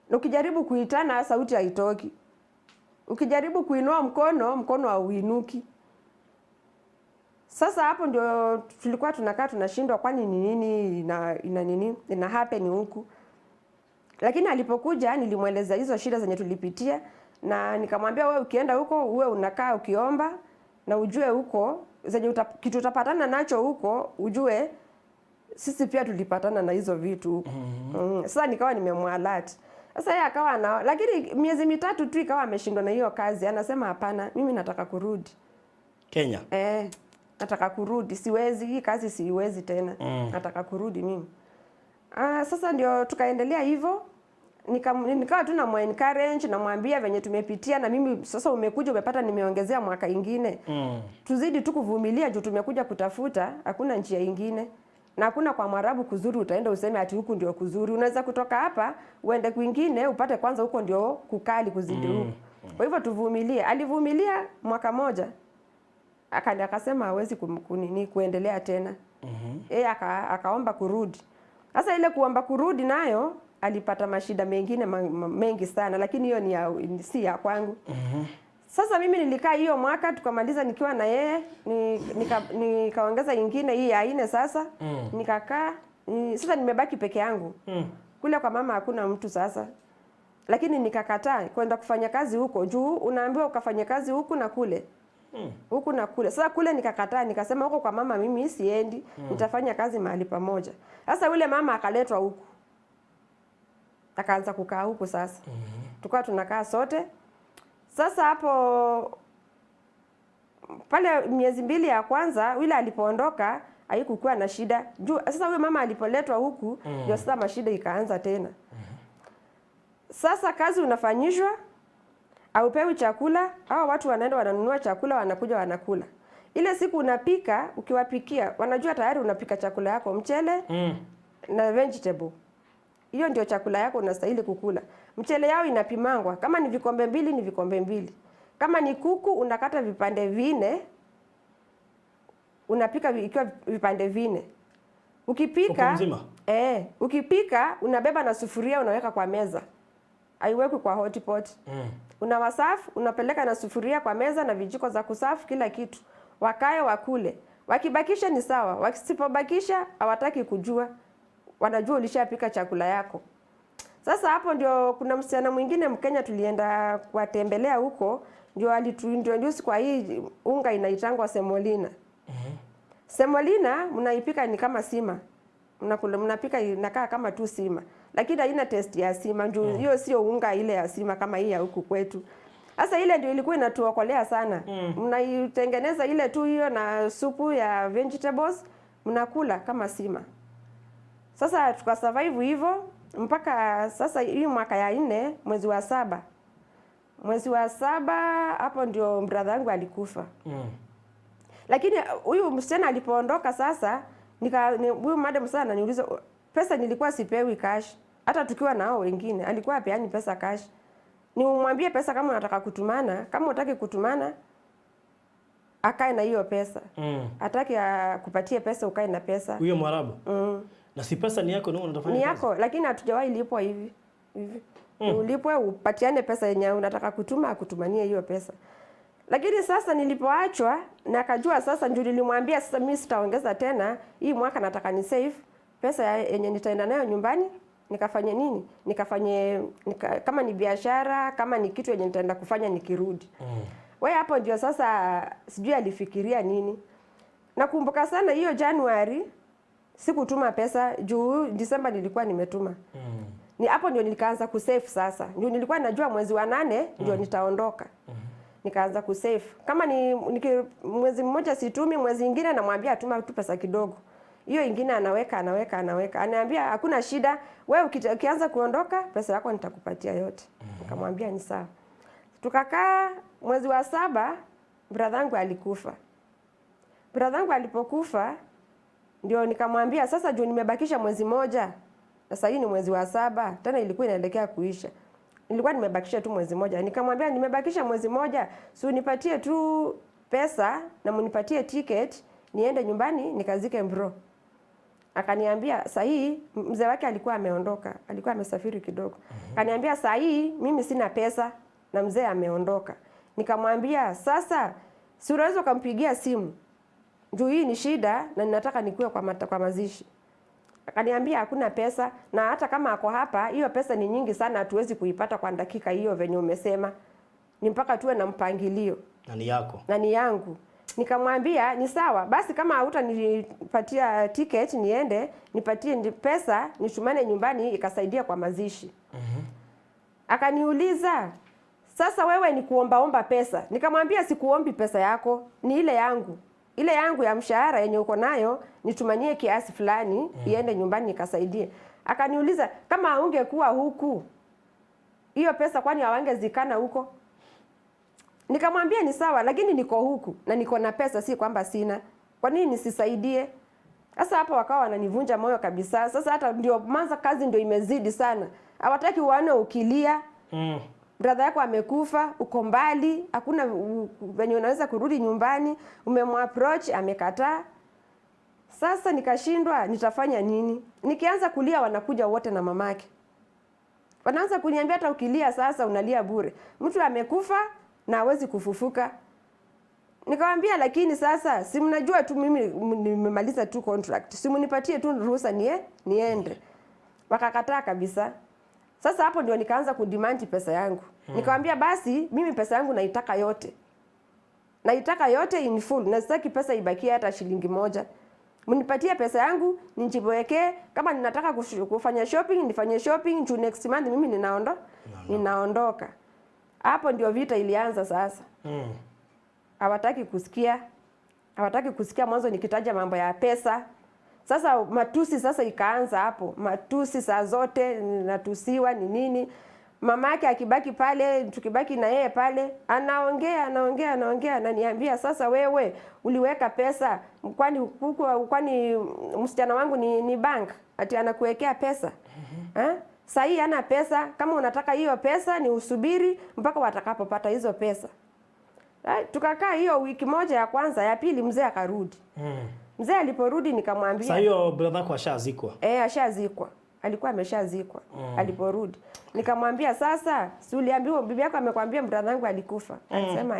na ukijaribu kuitana sauti haitoki. Ukijaribu kuinua mkono, mkono hauinuki. Sasa hapo ndio tulikuwa tunakaa tunashindwa, kwani ni nini ina nini ina happen huku. Lakini alipokuja nilimweleza hizo shida zenye tulipitia na nikamwambia, wewe ukienda huko uwe unakaa ukiomba na ujue huko zenye kitu utapatana nacho huko, ujue sisi pia tulipatana na hizo vitu huko. Sasa nikawa nimemwalert. Sasa yeye akawa na, lakini miezi 3 tu ikawa ameshindwa na hiyo kazi, anasema hapana, mimi nataka kurudi. Kenya. Eh, nataka kurudi, siwezi hii kazi, siwezi tena. Nataka kurudi mimi. Sasa ndio tukaendelea hivyo. Nikawa tu na encourage, namwambia venye tumepitia na mimi sasa umekuja umepata nimeongezea mwaka ingine. Tuzidi tu kuvumilia juu tumekuja kutafuta, hakuna njia ingine. Na hakuna kwa Mwarabu kuzuri utaenda useme ati huku ndio kuzuri. Unaweza kutoka hapa uende kwingine upate kwanza huko ndio kukali kuzidi huku. Kwa hivyo tuvumilie. Alivumilia mwaka moja. Akasema hawezi kuendelea tena. Yeye akaomba kurudi. Sasa ile kuomba kurudi nayo alipata mashida mengine mengi sana, lakini hiyo si ya kwangu. Sasa mimi nilikaa hiyo mwaka tukamaliza nikiwa na yeye, nikaongeza ingine hii ya 4 sasa. Nikakaa, sasa nimebaki peke yangu. Kule kwa mama hakuna mtu sasa. Lakini nikakataa kwenda kufanya kazi huko juu unaambiwa ukafanye kazi huku na kule. Huku na kule. Sasa kule nikakataa, nikasema huko kwa mama mimi siendi, nitafanya kazi mahali pamoja. Sasa yule mama akaletwa huku. Akaanza kukaa huku sasa. Tukawa tunakaa sote. Sasa hapo pale miezi 2 ya kwanza yule alipoondoka haikukuwa na shida. Juu sasa huyo mama alipoletwa huku ndio sasa mashida ikaanza tena. Sasa kazi unafanyishwa, haupewi chakula, hao watu wanaenda wananunua chakula wanakuja wanakula. Ile siku unapika, ukiwapikia, wanajua tayari unapika chakula yako, mchele na vegetable. Hiyo ndio chakula yako unastahili kukula. Mchele yao inapimangwa, kama ni vikombe 2 ni vikombe 2. Kama ni kuku unakata vipande 4, unapika ikiwa vipande 4. Ukipika, Kuku mzima? Ukipika unabeba na sufuria unaweka kwa meza. Haiwekwi kwa hotpot. Unawasafu, unapeleka na sufuria kwa meza na vijiko za kusafu kila kitu. Wakae wakule. Wakibakisha ni sawa, wasipobakisha hawataki kujua. Wanajua ulishapika chakula yako. Sasa hapo ndio kuna msichana mwingine Mkenya tulienda kuwatembelea huko, ndio alituintroduce kwa hii unga inaitangwa semolina. Semolina mnaipika ni kama sima. Mnakula, mnapika inakaa kama tu sima. Lakini haina taste ya sima, juu hiyo sio unga ile ya sima kama hii ya huku kwetu. Sasa ile ndio ilikuwa inatuokolea sana. Mnaitengeneza ile tu hiyo na supu ya vegetables, mnakula kama sima. Sasa tukasurvive hivyo mpaka sasa hii mwaka ya 4 mwezi wa 7. Mwezi wa 7 hapo ndio brother yangu alikufa. Lakini huyu msichana alipoondoka sasa, huyu madam sana ananiuliza pesa nilikuwa sipewi cash. Hata tukiwa nao wengine alikuwa hapeani pesa cash. Nimwambie pesa kama unataka kutumana, kama hutaki kutumana akae na hiyo pesa. Hataki akupatie pesa ukae na pesa. Huyo Mwarabu. Na si pesa ni yako, ndio unatafanya Ni kazi? yako, lakini hatujawahi lipwa hivi. Hivi. Ulipwe upatiane pesa yenye unataka kutuma akutumanie hiyo pesa. Lakini sasa nilipoachwa na akajua sasa, ndio nilimwambia sasa mimi sitaongeza tena hii mwaka, nataka ni save pesa yenye nitaenda nayo nyumbani nikafanye nini? Kama ni biashara, kama ni kitu yenye nitaenda kufanya nikirudi. Wewe hapo ndio sasa sijui alifikiria nini. Nakumbuka sana hiyo Januari sikutuma pesa juu Disemba nilikuwa nimetuma. Ni hapo ndio nikaanza kusave sasa. Ndio nilikuwa najua mwezi wa 8 ndio nitaondoka. Nikaanza kusave. Kama ni mwezi mmoja situmi, mwezi mwingine namwambia tuma tu pesa kidogo. Hiyo ingine anaweka, anaweka, anaweka. Ananiambia hakuna shida, wewe ukianza kuondoka pesa yako nitakupatia yote. Nikamwambia ni sawa. Tukakaa mwezi wa 7, brother yangu alikufa. Brother yangu alipokufa ndio nikamwambia sasa juu nimebakisha mwezi moja. Sasa hii ni mwezi wa 7, tena ilikuwa inaelekea kuisha. Nilikuwa nimebakisha tu mwezi moja. Nikamwambia nimebakisha mwezi moja, si unipatie tu pesa na munipatie ticket niende nyumbani nikazike bro. Akaniambia saa hii mzee wake alikuwa ameondoka, alikuwa amesafiri kidogo. Akaniambia saa hii mimi sina pesa na mzee ameondoka. Nikamwambia sasa si unaweza ukampigia simu? Juu hii ni shida na ninataka nikuwe kwa mazishi. Akaniambia hakuna pesa na hata kama ako hapa hiyo pesa ni nyingi sana, hatuwezi kuipata kwa dakika hiyo venye umesema. Ni mpaka tuwe na mpangilio. Na ni yako. Na ni yangu. Nikamwambia ni sawa basi, kama hutanipatia ticket niende, nipatie pesa nitumane nyumbani ikasaidia kwa mazishi. Akaniuliza sasa wewe ni kuombaomba pesa? Nikamwambia sikuombi pesa yako, ni ile yangu. Ile yangu ya mshahara yenye uko nayo nitumanie kiasi fulani iende nyumbani nikasaidie. Akaniuliza kama ungekuwa huku hiyo pesa kwani hawangezikana huko? Nikamwambia ni sawa, lakini niko huku na niko na pesa, si kwamba sina. Kwa nini nisisaidie? Sasa hapo wakawa wananivunja moyo kabisa. Sasa hata ndio mwanzo kazi ndio imezidi sana. Hawataki waone ukilia. Brother yako amekufa, uko mbali, hakuna venye unaweza kurudi nyumbani, umemapproach amekataa. Sasa nikashindwa nitafanya nini? Nikianza kulia wanakuja wote na mamake. Wanaanza kuniambia hata ukilia sasa unalia bure. Mtu amekufa na hawezi kufufuka. Nikamwambia lakini sasa si mnajua tu mimi nimemaliza tu contract. Si mnipatie tu ruhusa niende. Wakakataa kabisa. Sasa hapo ndio nikaanza kudemand pesa yangu. Nikamwambia basi mimi pesa yangu naitaka yote. Naitaka yote in full. Na sitaki pesa ibakie hata shilingi moja. Mnipatie pesa yangu nijiwekee, kama ninataka kufanya shopping nifanye shopping, juu next month mimi ninaondoka. Hapo ndio vita ilianza sasa. Hawataki kusikia. Hawataki kusikia mwanzo nikitaja mambo ya pesa. Sasa matusi sasa ikaanza hapo. Matusi saa zote natusiwa ni nini? Mamake akibaki pale, tukibaki na yeye pale, anaongea, anaongea, anaongea, ananiambia sasa wewe uliweka pesa, kwani msichana wangu ni bank ati anakuwekea pesa? Sasa hii hana pesa, kama unataka hiyo pesa ni usubiri mpaka watakapopata hizo pesa. Tukakaa hiyo wiki moja ya kwanza, ya pili mzee akarudi. Mzee aliporudi nikamwambia. Sasa hiyo brother yako ashazikwa? Ashazikwa. Alikuwa ameshazikwa. Aliporudi nikamwambia sasa si uliambiwa bibi yako amekwambia brother yangu alikufa? Alisema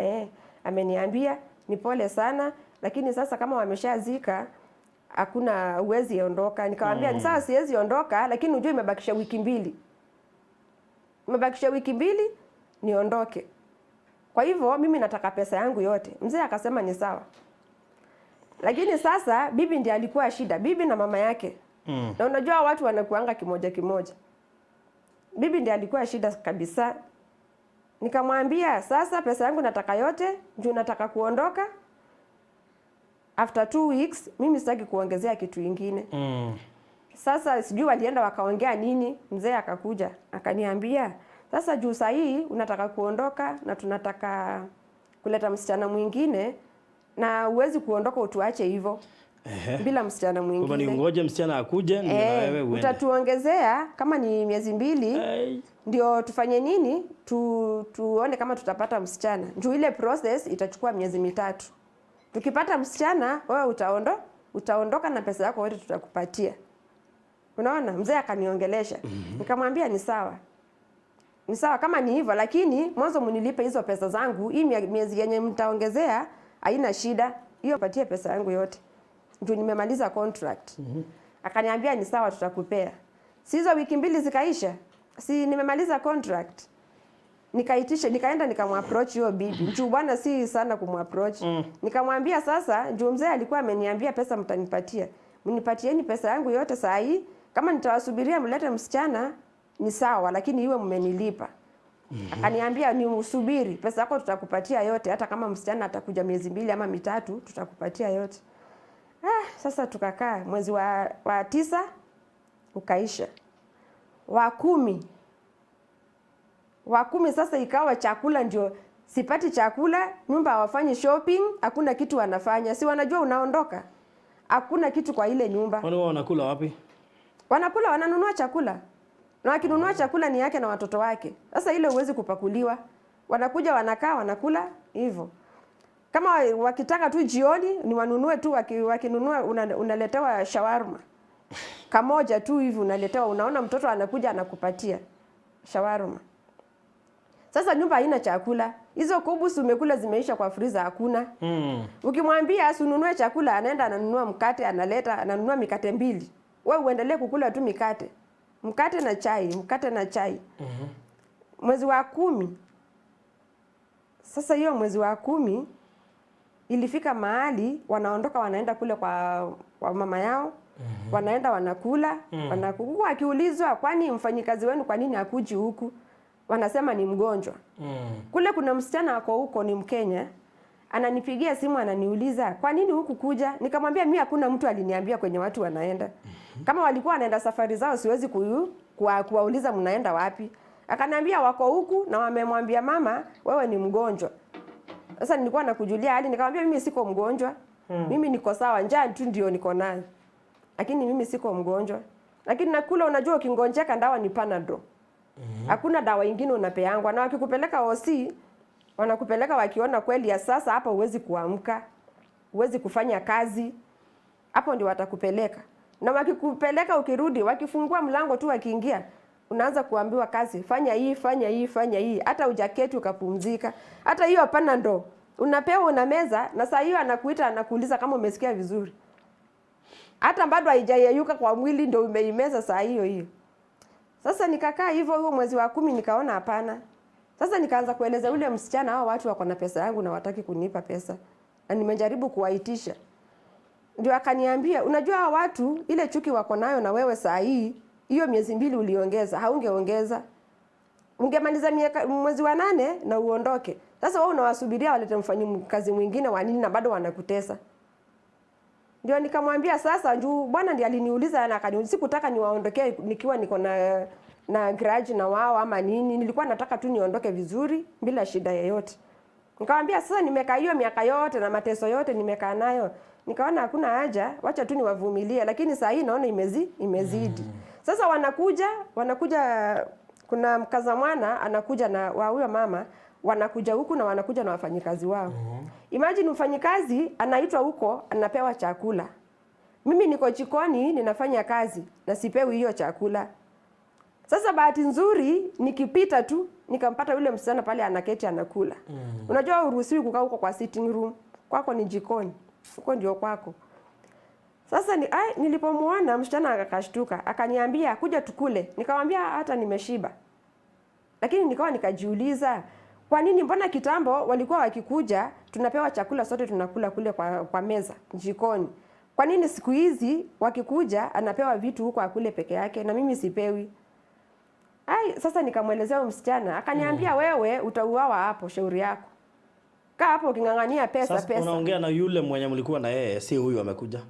ameniambia, ni pole sana, lakini sasa kama wameshazika hakuna uwezi ondoka. Nikamwambia sasa siwezi ondoka, lakini unajua imebakisha wiki mbili. Imebakisha wiki mbili niondoke. Kwa hivyo mimi nataka pesa yangu yote. Mzee akasema ni sawa. Lakini sasa bibi ndiye alikuwa shida, bibi na mama yake. Na unajua watu wanakuanga kimoja kimoja. Bibi ndiye alikuwa shida kabisa. Nikamwambia sasa pesa yangu nataka yote, juu nataka kuondoka. After 2 weeks mimi sitaki kuongezea kitu kingine. Sasa sijui walienda wakaongea nini, mzee akakuja akaniambia sasa juu saa hii unataka kuondoka na tunataka kuleta msichana mwingine na huwezi kuondoka utuache hivyo. Bila msichana mwingine. Kwa nini ngoje msichana akuje ndio na wewe uende? Utatuongezea kama ni miezi 2 ndio tufanye nini? Tuone kama tutapata msichana. Juu ile process itachukua miezi 3. Tukipata msichana wewe utaondoka na pesa yako yote tutakupatia. Unaona? Mzee akaniongelesha. Nikamwambia ni sawa. Ni sawa kama ni hivyo, lakini mwanzo mnilipe hizo pesa zangu. Hii miezi yenye mtaongezea haina shida. Hiyo patie pesa yangu yote. Ndio nimemaliza contract. Akaniambia ni sawa tutakupea. Si hizo wiki 2 zikaisha. Si nimemaliza contract. Nikaitisha, nikaenda nikamapproach hiyo bibi. Njoo bwana si sana kumapproach. Nikamwambia sasa njoo mzee alikuwa ameniambia pesa mtanipatia. Mnipatieni pesa yangu yote saa hii. Kama nitawasubiria mlete msichana ni sawa, lakini iwe mmenilipa. Akaniambia ni usubiri, pesa yako tutakupatia yote, hata kama msichana atakuja miezi 2 ama 3 tutakupatia yote. Ah, sasa tukakaa mwezi wa 9 ukaisha, wa 10, wa 10 sasa ikawa chakula ndio sipati chakula, nyumba hawafanyi shopping, hakuna kitu wanafanya, si wanajua unaondoka, hakuna kitu kwa ile nyumba. Kwani wao wanakula wapi? Wanakula, wananunua chakula, na wakinunua chakula ni yake na watoto wake. Sasa ile huwezi kupakuliwa, wanakuja wanakaa wanakula hivyo. Kama wakitaka tu jioni ni wanunue tu, wakinunua unaletewa shawarma kamoja tu hivi unaletewa, unaona mtoto anakuja anakupatia shawarma. Sasa nyumba haina chakula, hizo kubusu umekula zimeisha kwa freezer hakuna. Ukimwambia asinunue chakula, anaenda ananunua mkate, analeta, ananunua mikate 2. Wewe uendelee kukula tu mikate, mkate na chai, mkate na chai. Mwezi wa 10. Sasa hiyo mwezi wa 10 ilifika mahali wanaondoka wanaenda kule kwa mama yao. Wanaenda wanakula, wanakula. Akiulizwa kwani mfanyikazi wenu kwa nini hakuji huku? Wanasema ni mgonjwa. Kule kuna msichana ako huko ni Mkenya. Ananipigia simu ananiuliza kwa nini huku kuja? Nikamwambia mimi hakuna mtu aliniambia kwenye watu wanaenda. Kama walikuwa wanaenda safari zao siwezi kuwauliza mnaenda wapi. Akaniambia wako huku na wamemwambia mama wewe ni mgonjwa. Sasa nilikuwa nakujulia hali, nikamwambia mimi siko mgonjwa. Mimi niko sawa, njaa tu ndio niko nayo. Lakini mimi siko mgonjwa. Lakini nakula, unajua ukingonjeka dawa ni Panadol. Hakuna dawa nyingine unapeangwa, na wakikupeleka OC wanakupeleka wakiona kweli ya sasa hapa huwezi kuamka, huwezi kufanya kazi. Hapo ndio watakupeleka. Na wakikupeleka ukirudi, wakifungua mlango tu wakiingia, unaanza kuambiwa kazi, fanya hii, fanya hii, fanya hii. Hata hujaketi ukapumzika. Hata hiyo hapana ndo. Unapewa unameza, na saa hiyo anakuita anakuuliza kama umesikia vizuri. Hata bado haijayeyuka kwa mwili ndio umeimeza saa hiyo hiyo. Sasa nikakaa hivyo huo mwezi wa 10 nikaona hapana. Sasa nikaanza kueleza yule msichana, hao watu wako na pesa yangu na wataki kunipa pesa. Na nimejaribu kuwaitisha. Ndio akaniambia, unajua hao watu ile chuki wako nayo na wewe saa hii, hiyo miezi 2 uliongeza, haungeongeza. Ungemaliza mwezi wa 8 na uondoke. Sasa wewe unawasubiria walete mfanyikazi mwingine wa nini na bado wanakutesa. Ndio nikamwambia sasa, juu bwana ndiye aliniuliza na akaniuliza, sikutaka niwaondokee nikiwa niko na grudge na wao ama nini, nilikuwa nataka tu niondoke vizuri bila shida yoyote. Nikamwambia sasa nimekaa hiyo miaka yote na mateso yote nimekaa nayo, nikaona hakuna haja, wacha tu niwavumilie, lakini saa hii naona imezidi. Sasa wanakuja kuna mkaza mwana anakuja na wa huyo mama, wanakuja huku na wanakuja na wafanyikazi wao. Imagine mfanyikazi anaitwa huko anapewa chakula. Mimi niko jikoni ninafanya kazi na sipewi hiyo chakula. Sasa bahati nzuri nikipita tu nikampata yule msichana pale anaketi anakula. Unajua huruhusiwi kukaa huko kwa sitting room, kwako ni jikoni. Huko ndio kwako. Sasa nilipomuona msichana akashtuka, akaniambia kuja tukule. Nikamwambia hata nimeshiba. Lakini nikawa nikajiuliza kwa nini, mbona kitambo walikuwa wakikuja tunapewa chakula sote tunakula kule kwa meza jikoni. Kwa nini siku hizi wakikuja anapewa vitu huko akule peke yake na mimi sipewi? Sasa nikamwelezea msichana, akaniambia wewe utauawa hapo, shauri yako. Kaa hapo ukingangania pesa, Sasa pesa. Unaongea na yule mwenye mlikuwa na yeye, si huyu amekuja?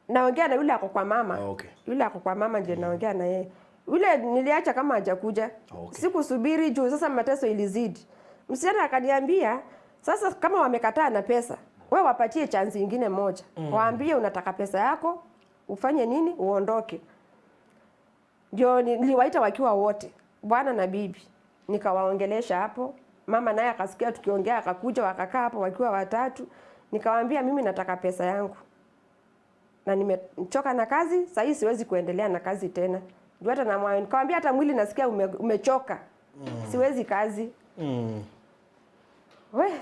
Naongea na yule ako kwa mama. Okay. Yule ako kwa mama ndiye naongea na yeye. Yule niliacha kama hajakuja. Sikusubiri juu sasa mateso ilizidi. Msichana akaniambia sasa kama wamekataa na pesa, wewe wapatie chance nyingine moja. Waambie unataka pesa yako, ufanye nini, uondoke. Ndio niliwaita wakiwa wote, bwana na bibi. Nikawaongelesha hapo. Mama naye akasikia tukiongea akakuja, wakakaa hapo wakiwa watatu. Nikawaambia mimi nataka pesa yangu. Na nimechoka na kazi, sasa hii siwezi kuendelea na kazi tena. Ndio hata na nikamwambia hata mwili nasikia umechoka. Siwezi kazi.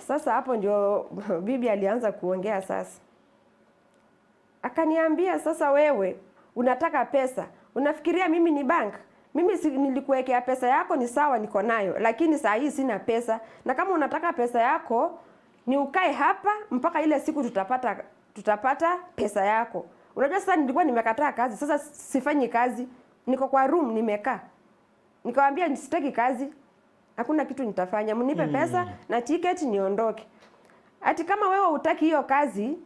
Sasa hapo ndio bibi alianza kuongea sasa. Akaniambia sasa wewe unataka pesa, unafikiria mimi ni bank? Mimi nilikuwekea pesa yako ni sawa niko nayo, lakini saa hii sina pesa. Na kama unataka pesa yako ni ukae hapa mpaka ile siku tutapata pesa yako. Unajua sasa nilikuwa nimekataa kazi, sasa sifanyi kazi. Niko kwa room nimekaa. Nikamwambia sitaki kazi. Hakuna kitu nitafanya. Mnipe pesa na ticket niondoke. Ati kama wewe hutaki hiyo kazi,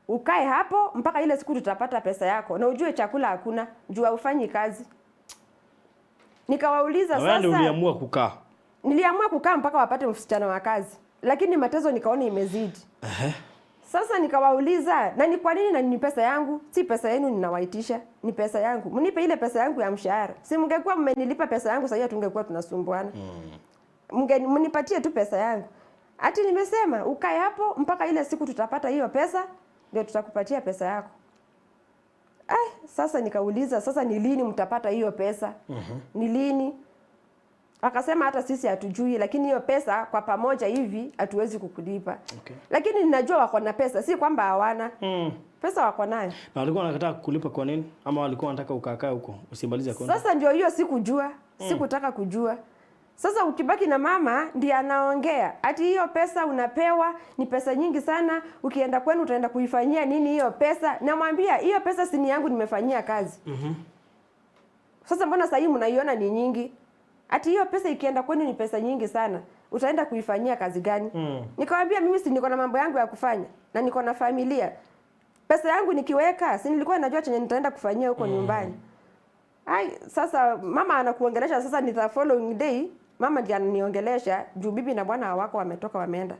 Ukae hapo mpaka ile siku tutapata pesa yako, na ujue chakula hakuna, juu haufanyi kazi. Nikawauliza Na wewe ndio sasa, uliamua kukaa. Niliamua kukaa mpaka wapate msichana wa kazi, lakini mateso nikaona imezidi. Sasa nikawauliza, na ni kwa nini? Na ni pesa yangu, si pesa yenu ninawaitisha, ni pesa yangu. Mnipe ile pesa yangu ya mshahara. Si mngekuwa mmenilipa pesa yangu sasa tungekuwa tunasumbuana. Mnipatie tu pesa yangu. Ati nimesema ukae hapo mpaka ile siku tutapata hiyo pesa ndio tutakupatia pesa yako. Ai, sasa nikauliza, sasa ni lini mtapata hiyo pesa? Ni lini? Akasema hata sisi hatujui, lakini hiyo pesa kwa pamoja hivi hatuwezi kukulipa. Lakini ninajua wako na pesa, si kwamba hawana. Pesa wako nayo. Na walikuwa wanakataa kukulipa kwa nini? Ama walikuwa wanataka ukakae huko usimalize contract? Sasa ndio hiyo sikujua, sikutaka kujua. Sasa ukibaki na mama ndiye anaongea ati hiyo pesa unapewa ni pesa nyingi sana, ukienda kwenu utaenda kuifanyia nini hiyo pesa? Namwambia hiyo pesa si ni yangu, nimefanyia kazi. Sasa mbona sasa hii mnaiona ni nyingi? Ati hiyo pesa ikienda kwenu ni pesa nyingi sana, utaenda kuifanyia kazi gani? Nikamwambia mimi si niko na mambo yangu ya kufanya na niko na familia. Pesa yangu nikiweka, si nilikuwa najua chenye nitaenda kufanyia huko nyumbani. Ai, sasa mama anakuongelesha sasa, ni the following day mama ndiye ananiongelesha juu bibi na bwana hawako, wametoka wameenda.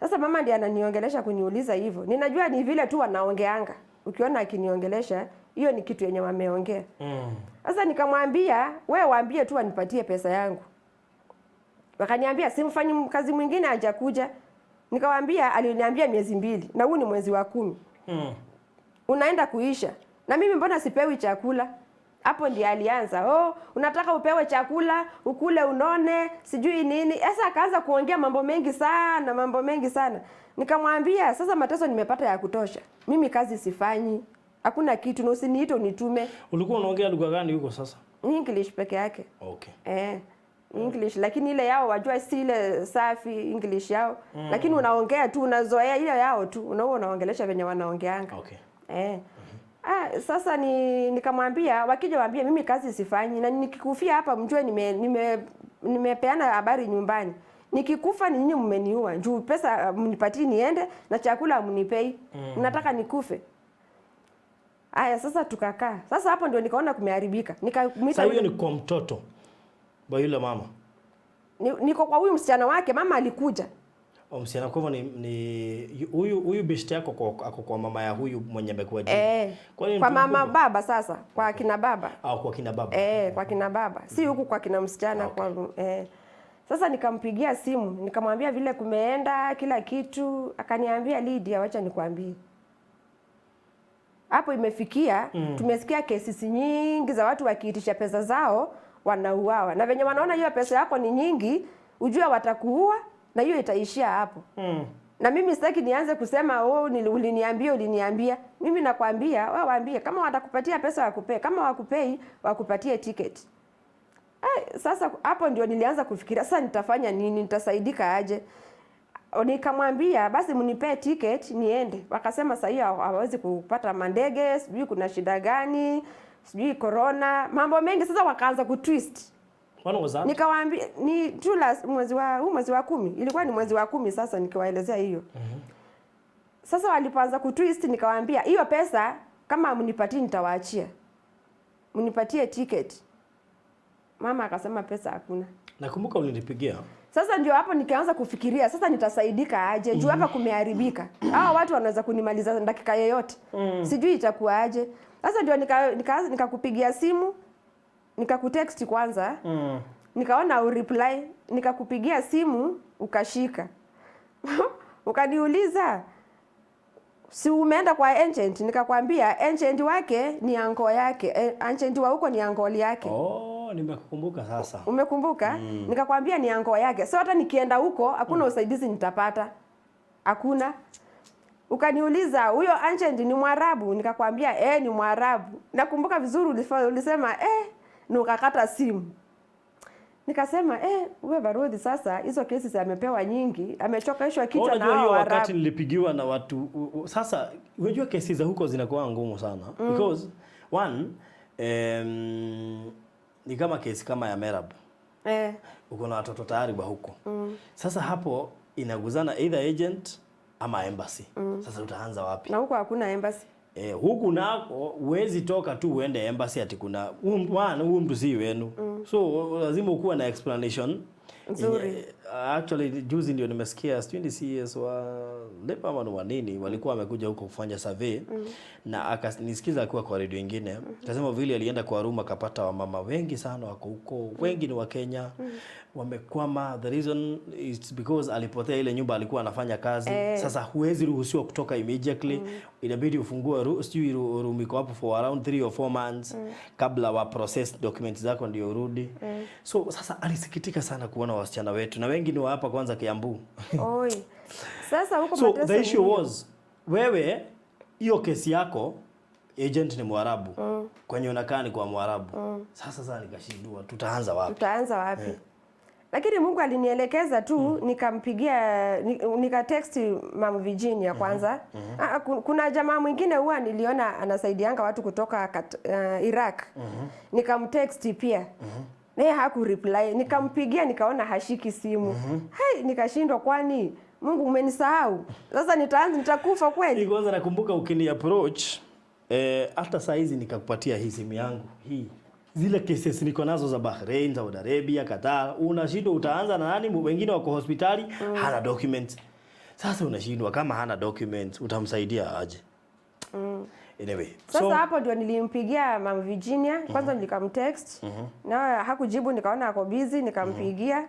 Sasa mama ndiye ananiongelesha kuniuliza hivyo. Ninajua ni vile tu wanaongeanga. Ukiona akiniongelesha, hiyo ni kitu yenye wameongea. Sasa nikamwambia, wewe waambie tu wanipatie pesa yangu. Wakaniambia si mfanyi kazi mwingine hajakuja. Nikawaambia aliniambia miezi 2 na huu ni mwezi wa 10. Unaenda kuisha. Na mimi mbona sipewi chakula? Hapo ndiye alianza, oh, unataka upewe chakula, ukule unone, sijui nini. Sasa akaanza kuongea mambo mengi sana, mambo mengi sana. Nikamwambia sasa mateso nimepata ya kutosha. Mimi kazi sifanyi. Hakuna kitu, na usiniite unitume. Ulikuwa unaongea lugha gani huko sasa? Ni English peke yake. English, lakini ile yao wajua si ile safi English yao. Lakini unaongea tu, unazoea ile yao tu. Unaona unaongelesha venye wanaongeanga. Sasa nikamwambia wakija waambie mimi kazi sifanyi, na nikikufia hapa mjue nimepeana habari nyumbani. Nikikufa ni nyinyi mmeniua. Juu pesa mnipatie niende na chakula mnipei. Nataka nikufe. Aya, sasa tukakaa. Sasa hapo ndio nikaona kumeharibika. Nikamwita Sasa hiyo ni kwa mtoto wa yule mama. Niko kwa huyu msichana wake, mama alikuja. O, msichana kwa hivyo ni huyu beshte yako ako kwa mama ya huyu mwenye amekuwa jini. Kwa nini Kwa mtu mama mkubwa? baba sasa, kwa kina baba. Au kwa kina baba. Kwa kina baba. Si huku kwa kina msichana, kwa. Sasa nikampigia simu, nikamwambia vile kumeenda kila kitu, akaniambia Lydia, wacha nikwambie. Hapo imefikia, tumesikia kesi nyingi za watu wakiitisha pesa zao wanauawa. Na venye wanaona hiyo pesa yako ni nyingi, ujue watakuua na hiyo itaishia hapo. Na mimi sitaki nianze kusema oh, uliniambia, uliniambia. Mimi nakwambia, wewe waambie kama watakupatia pesa wakupee, kama wakupei wakupatie ticket. Ai, sasa hapo ndio nilianza kufikiria sasa nitafanya nini, nitasaidika aje? Nikamwambia basi mnipee ticket niende. Wakasema sasa hiyo hawawezi kupata mandege, sijui kuna shida gani, sijui corona, mambo mengi. Sasa wakaanza kutwist. When was that? Nikawaambia ni tu last mwezi wa huu mwezi wa 10, ilikuwa ni mwezi wa 10 sasa nikiwaelezea hiyo. Sasa walipoanza kutwist nikawaambia hiyo pesa kama mnipatie nitawaachia. Mnipatie ticket. Mama akasema pesa hakuna. Nakumbuka ulinipigia. Sasa ndio hapo nikaanza kufikiria sasa nitasaidika aje? Juu hapa kumeharibika. Hawa watu wanaweza kunimaliza dakika yoyote. Sijui itakuwa aje. Sasa ndio nikakupigia simu, nikakutext kwanza. Nikaona ureply, nikakupigia simu ukashika. Ukaniuliza si umeenda kwa agent? Nikakwambia agent wake ni anko yake. Agent wa huko ni uncle yake. Oh, nimekukumbuka sasa. Umekumbuka? Nikakwambia ni anko yake. So hata nikienda huko hakuna usaidizi nitapata. Hakuna. Ukaniuliza huyo agent ni Mwarabu? Nikakwambia ni Mwarabu. Nakumbuka vizuri ulisema na ukakata simu. Nikasema wewe Barudi sasa hizo kesi amepewa nyingi, amechokeshwa kichwa na Unajua hao hiyo wakati Waarabu. nilipigiwa na watu sasa unajua kesi za huko zinakuwa ngumu sana because one ni kama kesi kama ya Merab. Uko na watoto tayari wa huko. Sasa hapo inaguzana either agent Ama embassy. Sasa utaanza wapi? Na huko hakuna embassy. Eh, huku nako huwezi toka tu uende embassy ati kuna huyu mtu si wenu. So lazima ukuwe na explanation nzuri. Actually juzi ndio nimesikia, sijui ni CS wa Labour ama ni wa nini, walikuwa wamekuja huko kufanya survey na akanisikiza akiwa kwa redio ingine, akasema vile alienda kwa room akapata wamama wengi sana wako huko, wengi ni wa Kenya, wamekwama. The reason is because alipotea ile nyumba alikuwa anafanya kazi. Sasa huwezi ruhusiwa kutoka immediately, inabidi ufungue sijui room iko hapo for around 3 or 4 months kabla wa process documents zako ndio urudi. So sasa alisikitika sana kuona wasichana wetu, na wengi ni wa hapa kwanza Kiambu. Oi. Sasa huko So mateso the issue ni hiyo. was, wewe hiyo kesi yako, agent ni Mwarabu, kwenye unakaa ni kwa Mwarabu. Sasa nikashindwa tutaanza wapi? Tutaanza wapi? Lakini Mungu alinielekeza tu, nikampigia, nikatext Mama Virginia kwanza. Ah, kuna jamaa mwingine huwa niliona anasaidianga watu kutoka Iraq. Nikamtext pia. Naye hakureply. Nikampigia, nikaona hashiki simu. Hai, nikashindwa, kwani Mungu umenisahau? Sasa nitaanza, nitakufa kweli? Hii kwanza nakumbuka ukini approach, hata saa hizi nikakupatia hii simu yangu hii, zile cases niko nazo za Bahrain, Saudi Arabia, Qatar, unashindwa utaanza na nani? Wengine wako hospitali, hana documents. Sasa unashindwa kama hana documents utamsaidia aje? Anyway, Sasa so hapo ndio nilimpigia Mama Virginia kwanza, nikamtext na hakujibu, nikaona ako busy, nikampigia.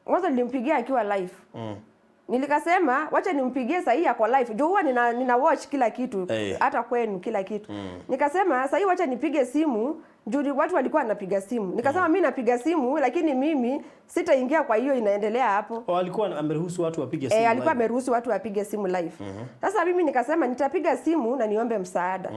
Kwanza nilimpigia akiwa live. Nilikasema wacha nimpigie sahii ako live. Juu huwa nina watch kila kitu, hata kwenu kila kitu. Nikasema sahii wacha nipige simu juu watu walikuwa wanapiga simu. Nikasema mimi napiga simu, lakini mimi sitaingia kwa hiyo inaendelea hapo. Oh, alikuwa ameruhusu watu wapige simu Eh, alikuwa live. ameruhusu watu wapige simu live. Sasa mimi nikasema nitapiga simu na niombe msaada.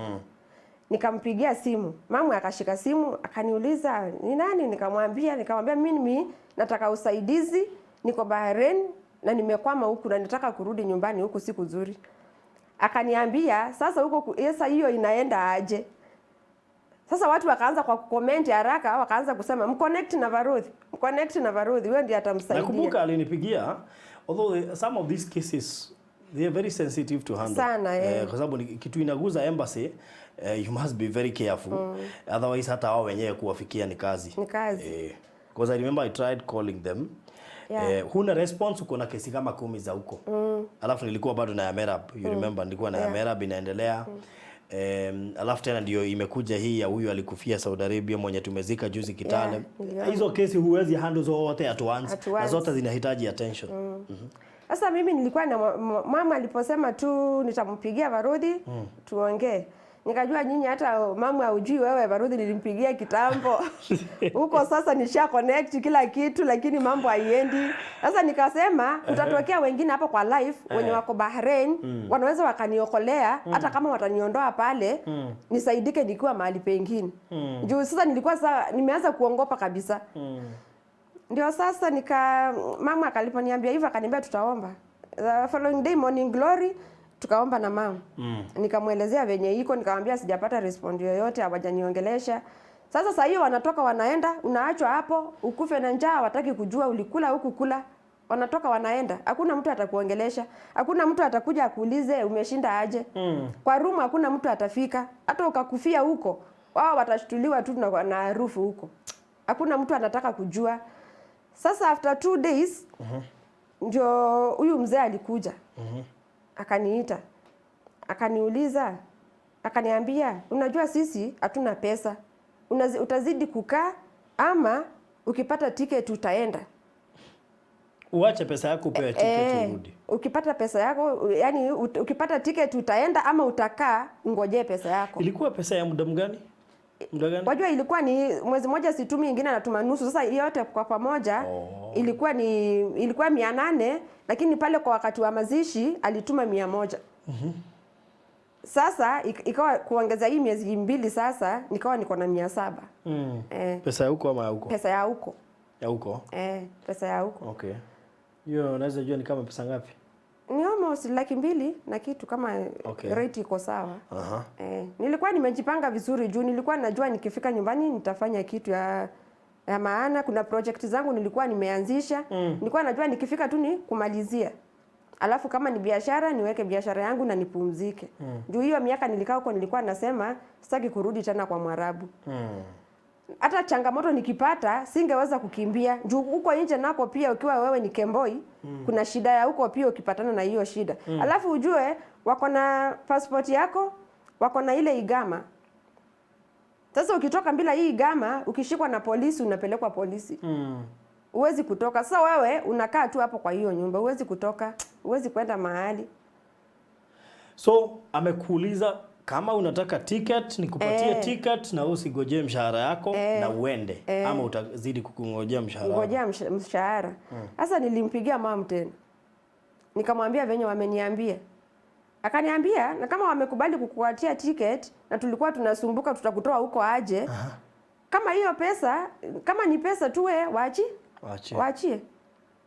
Nikampigia simu, mama akashika simu akaniuliza ni nani, nikamwambia mimi nataka usaidizi, niko Bahrain na nimekwama huku na nataka kurudi nyumbani huku siku nzuri. Akaniambia sasa huko sasa hiyo inaenda aje? Sasa watu wakaanza kwa kucomment haraka, wakaanza kusema mconnect na Varuthi, mconnect na Varuthi, huyo ndiye atamsaidia. Nakumbuka alinipigia, although some of these cases, they are very sensitive to handle. Sana, eh. Kwa sababu ni kitu inaguza embassy, you must be very careful. Otherwise hata wao wenyewe kuwafikia ni kazi. Ni kazi. Because I remember I tried calling them. Huna response, uko na kesi kama 10 za huko. Alafu nilikuwa bado na ya Merab, you remember nilikuwa na ya Merab inaendelea. Alafu tena ndio imekuja hii ya huyu alikufia Saudi Arabia mwenye tumezika juzi Kitale. Yeah, niliona. Hizo kesi huwezi handle zote at once, At na once. zote zinahitaji attention. Sasa mimi nilikuwa na mama aliposema tu nitampigia Varuthi tuongee. Nikajua nyinyi hata mama haujui wewe Varuthi nilimpigia kitambo. Huko sasa nisha connect kila kitu, lakini mambo haiendi. Sasa nikasema kutatokea wengine hapo kwa live wenye wako Bahrain, wanaweza wakaniokolea hata kama wataniondoa pale, nisaidike nikiwa mahali pengine. Juu sasa nilikuwa sasa nimeanza kuongopa kabisa. Ndio sasa nika mama akaliponiambia hivyo, akaniambia tutaomba. The following day, morning glory, tukaomba na mama. Nikamwelezea venye iko, nikamwambia sijapata respond yoyote, hawajaniongelesha. Sasa saa hiyo wanatoka wanaenda, unaachwa hapo ukufe na njaa, wataki kujua ulikula huku kula. Wanatoka wanaenda, hakuna mtu atakuongelesha, hakuna mtu atakuja akuulize umeshinda aje. Kwa room hakuna mtu atafika, hata ukakufia huko, wao watashtuliwa tu na harufu huko. Hakuna mtu anataka kujua. Sasa after 2 days ndio huyu mzee alikuja, akaniita, akaniuliza, akaniambia, unajua sisi hatuna pesa, utazidi kukaa ama ukipata ticket utaenda. Uache pesa yako upewe ticket urudi. Ukipata pesa yako, yani ukipata ticket utaenda ama utakaa ungojee pesa yako. Ilikuwa pesa ya muda mgani? Muda gani? Wajua ilikuwa ni mwezi mmoja situmi, ingine anatuma nusu. Sasa yote kwa pamoja ilikuwa 800, lakini pale kwa wakati wa mazishi alituma 100. Sasa ikawa kuongeza hii miezi 2, sasa nikawa niko na 700. Pesa ya huko ama ya huko? Pesa ya huko. Ya huko. Eh, pesa ya huko. Okay. Hiyo unaweza jua ni kama pesa ngapi? Ni almost 200,000 na kitu kama rate iko sawa. Eh, nilikuwa nimejipanga vizuri juu nilikuwa najua nikifika nyumbani nitafanya kitu ya maana. Kuna project zangu nilikuwa nimeanzisha. Nilikuwa najua nikifika tu ni kumalizia. Alafu kama ni biashara niweke biashara yangu na nipumzike. Juu hiyo miaka nilikaa huko nilikuwa nasema sitaki kurudi tena kwa Mwarabu. Hata changamoto nikipata singeweza kukimbia. Juu huko nje nako pia ukiwa wewe ni kemboi, kuna shida ya huko pia ukipatana na hiyo shida. Alafu ujue wako na passport yako, wako na ile igama. Sasa ukitoka bila hii igama, ukishikwa na polisi unapelekwa polisi. Huwezi kutoka. Sasa wewe unakaa tu hapo kwa hiyo nyumba, huwezi kutoka, huwezi kwenda mahali. So amekuuliza kama unataka ticket nikupatie ticket na usigojee mshahara yako na uende, ama utazidi kukungojea mshahara wako? Ngojea mshahara. Sasa nilimpigia mom tena. Nikamwambia venye wameniambia. Akaniambia na kama wamekubali kukuatia ticket na tulikuwa tunasumbuka tutakutoa huko aje. Kama hiyo pesa, kama ni pesa tu we waachi, Waachie. waachie.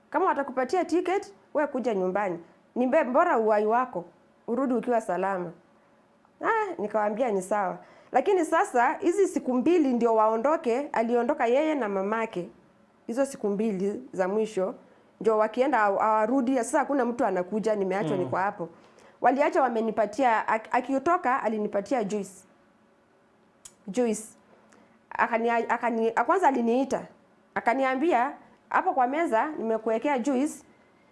Kama watakupatia ticket, we kuja nyumbani. Ni bora uhai wako, urudi ukiwa salama. Ah, nikawaambia ni sawa. Lakini sasa hizi siku mbili ndio waondoke, aliondoka yeye na mamake. Hizo siku mbili za mwisho ndio wakienda hawarudi. Sasa hakuna mtu anakuja, nimeachwa niko hapo. Waliacha wamenipatia, akitoka alinipatia juice. Juice. Akani kwanza aliniita. Akaniambia hapo kwa meza nimekuwekea juice.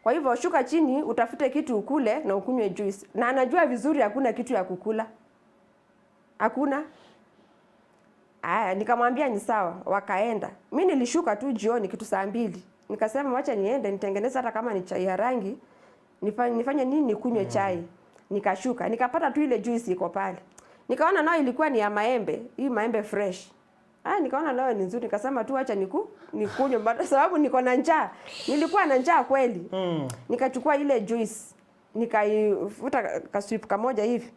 Kwa hivyo shuka chini utafute kitu ukule na ukunywe juice. Na anajua vizuri hakuna kitu ya kukula. Hakuna. Aya, nikamwambia ni sawa, wakaenda. Mi nilishuka tu jioni kitu saa 2. Nikasema wacha niende nitengeneze hata kama ni chai ya rangi, nifanye nini nikunywe chai. Nikashuka, nikapata tu ile juice iko pale. Nikaona nayo ilikuwa ni ya maembe, hii maembe fresh. Ah, nikaona nayo ni nzuri, nikasema tu acha nikunywe baada sababu niko na njaa. Nilikuwa na njaa kweli. Nikachukua ile juice, nikaifuta kaswip kamoja hivi.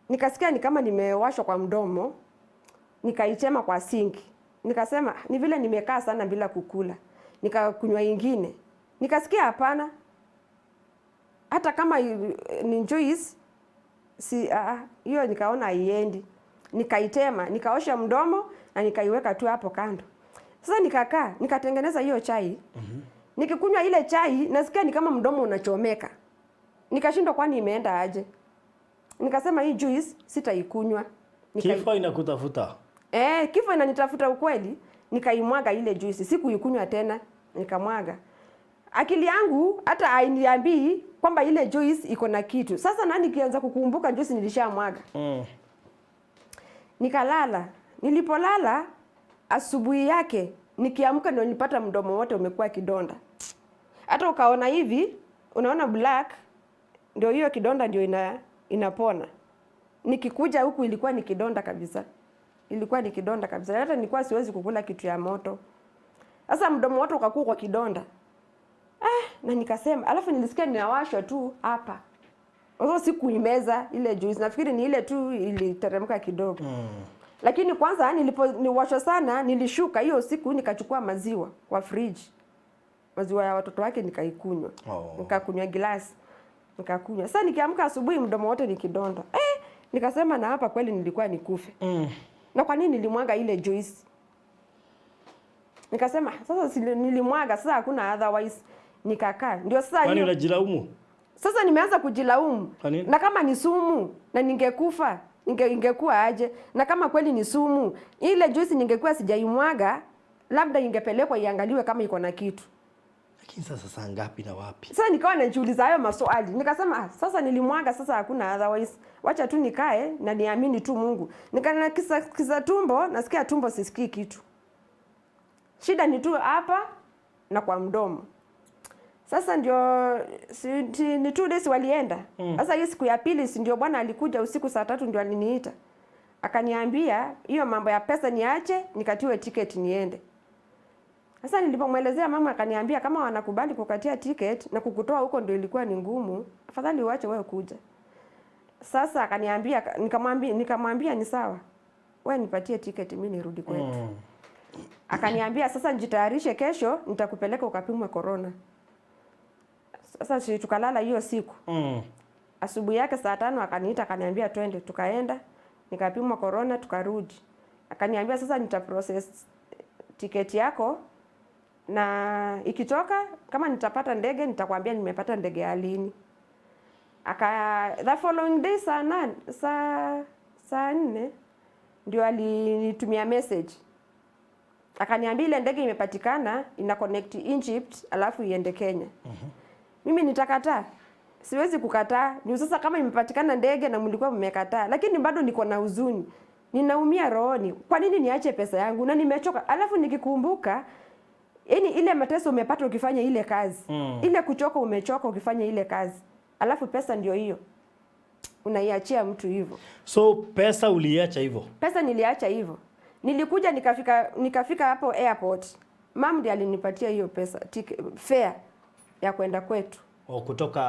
Nikasikia ni kama nimewashwa kwa mdomo, nikaichema kwa sinki. Nikasema ni vile nimekaa sana bila kukula. Nikakunywa ingine. Nikasikia hapana. Hata kama ni juice si hiyo nikaona haiendi. Nikaitema, nikaosha mdomo na nikaiweka tu hapo kando. Sasa nikakaa, nikatengeneza hiyo chai. Nikikunywa ile chai nasikia ni kama mdomo unachomeka. Nikashindwa kwani imeenda aje. Nikasema hii juice sitaikunywa. Kifo inakutafuta. Eh, kifo inanitafuta ukweli. Nikaimwaga ile juice, sikuikunywa tena, nikamwaga. Akili yangu hata hainiambii kwamba ile juice iko na kitu. Sasa nani nikianza kukumbuka juice nilishamwaga. Nikalala. Nilipolala asubuhi yake nikiamka ndio nilipata mdomo wote umekuwa kidonda. Hata ukaona hivi, unaona black, ndio hiyo kidonda ndio inapona. Nikikuja huku ilikuwa ni kidonda kabisa. Ilikuwa ni kidonda kabisa. Hata nilikuwa siwezi kukula kitu ya moto. Sasa mdomo wote ukakuwa kwa kidonda. Ah, na nikasema, alafu nilisikia ninawashwa tu hapa. Sasa sikuimeza ile juice. Nafikiri ni ile tu iliteremka kidogo. Lakini kwanza nilipo niwashwa sana, nilishuka hiyo usiku nikachukua maziwa kwa fridge. Maziwa ya watoto wake nikaikunywa. Nikakunywa gilasi. Nikakunywa. Sasa nikiamka asubuhi mdomo wote ni kidonda. Eh, nikasema na hapa kweli nilikuwa nikufe. Na kwa nini nilimwaga ile juice? Nikasema sasa nilimwaga sasa hakuna otherwise. Nikakaa. Ndio sasa Kwani hiyo unajilaumu? Sasa nimeanza kujilaumu. Kwa nini? Na kama ni sumu na ningekufa, ingekuwa aje? Na kama kweli ni sumu, ile juice ningekuwa sijaimwaga, labda ingepelekwa iangaliwe kama iko na kitu. Lakini sasa saa ngapi na wapi? Sasa nikawa najiuliza hayo maswali. Nikasema ah, sasa nilimwaga, sasa hakuna otherwise. Wacha tu nikae na niamini tu Mungu. Nikana kisa, kisa tumbo, nasikia tumbo sisikii kitu. Shida ni tu hapa na kwa mdomo. Sasa ndio ni 2 days walienda. Sasa hiyo siku ya pili si ndio bwana alikuja usiku saa 3 ndio aliniita. Akaniambia hiyo mambo ya pesa niache, nikatiwe ticket niende. Sasa nilipomwelezea mama akaniambia kama wanakubali kukatia ticket na kukutoa huko ndio ilikuwa ni ngumu, afadhali uache wewe kuja. Sasa akaniambia, nikamwambia ni sawa. Wewe nipatie ticket mimi nirudi kwetu. Akaniambia sasa nijitayarishe kesho nitakupeleka ukapimwe corona. Sasa si tukalala hiyo siku. Asubuhi yake saa 5 akaniita akaniambia twende, tukaenda nikapimwa corona tukarudi. Akaniambia sasa nita process tiketi yako Na ikitoka kama nitapata ndege nitakwambia nimepata ndege ya lini. Aka the following day saa 4 ndio alinitumia message. Akaniambia ile ndege imepatikana, ina connect Egypt alafu iende Kenya. Mimi nitakataa? Siwezi kukataa. Ni sasa kama imepatikana ndege na mlikuwa mmekataa, lakini bado niko na huzuni. Ninaumia rohoni. Kwa nini niache pesa yangu na nimechoka? Alafu nikikumbuka, yani ile mateso umepata ukifanya ile kazi. Ile kuchoka umechoka ukifanya ile kazi. Alafu pesa ndio hiyo. Unaiachia mtu hivyo. So pesa uliacha hivyo? Pesa niliacha hivyo. Nilikuja nikafika hapo airport. Mom ndiye alinipatia hiyo pesa, fare ya kwenda kwetu. O, kutoka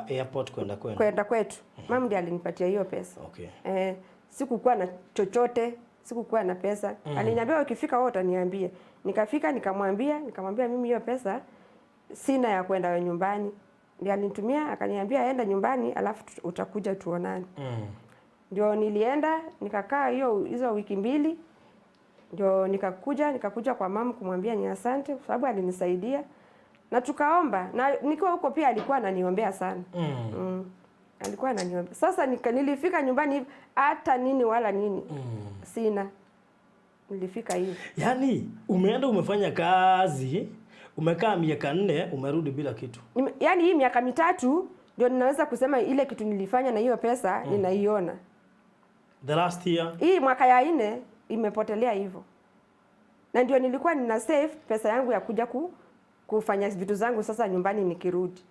airport kwenda kwenu? Kwenda kwetu. Mom ndiye alinipatia hiyo pesa. Sikukuwa na chochote, sikukuwa na pesa. Aliniambia ukifika wewe utaniambia. Nikafika nikamwambia mimi hiyo pesa sina ya kwenda nyumbani. Ndiye alinitumia akaniambia enda nyumbani alafu utakuja tuonane. Ndio nilienda nikakaa hizo wiki 2. Ndio nikakuja kwa mama kumwambia ni asante kwa sababu alinisaidia. Na tukaomba, na nikiwa huko pia alikuwa ananiombea sana. Alikuwa ananiombea. Sasa nilifika nyumbani hivi hata nini wala nini. Sina. Nilifika hivi. Yaani umeenda umefanya kazi, umekaa miaka 4, umerudi bila kitu. Yaani hii miaka 3 ndio ninaweza kusema ile kitu nilifanya na hiyo pesa ninaiona. The last year. Hii mwaka ya 4 imepotelea hivyo. Na ndio nilikuwa nina save pesa yangu ya kuja kufanya vitu zangu sasa nyumbani nikirudi.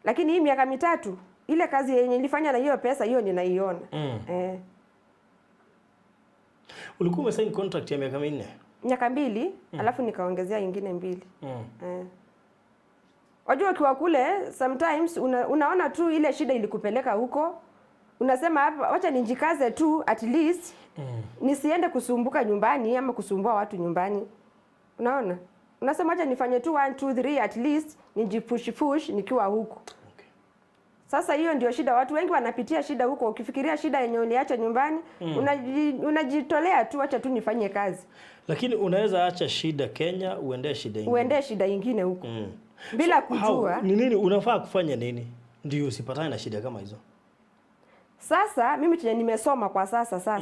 Lakini hii miaka 3 ile kazi yenye nilifanya na hiyo pesa hiyo ninaiona. Ulikuwa umesign contract ya miaka 4? Miaka 2, alafu nikaongezea nyingine 2. Wajua ukiwa kule sometimes unaona tu ile shida ilikupeleka huko. Unasema hapa wacha nijikaze tu at least nisiende kusumbuka nyumbani ama kusumbua watu nyumbani. Unaona? Unasema wacha nifanye tu 1 2 3 at least nijipush push nikiwa huko. Sasa hiyo ndio shida, watu wengi wanapitia shida huko. Ukifikiria shida yenye uliacha nyumbani, unajitolea tu acha tu nifanye kazi. Lakini unaweza acha shida Kenya uendee shida nyingine. Uendee shida nyingine huko. Bila kujua. Ni nini unafaa kufanya nini ndio usipatane na shida kama hizo? Sasa mimi chenye nimesoma kwa sasa.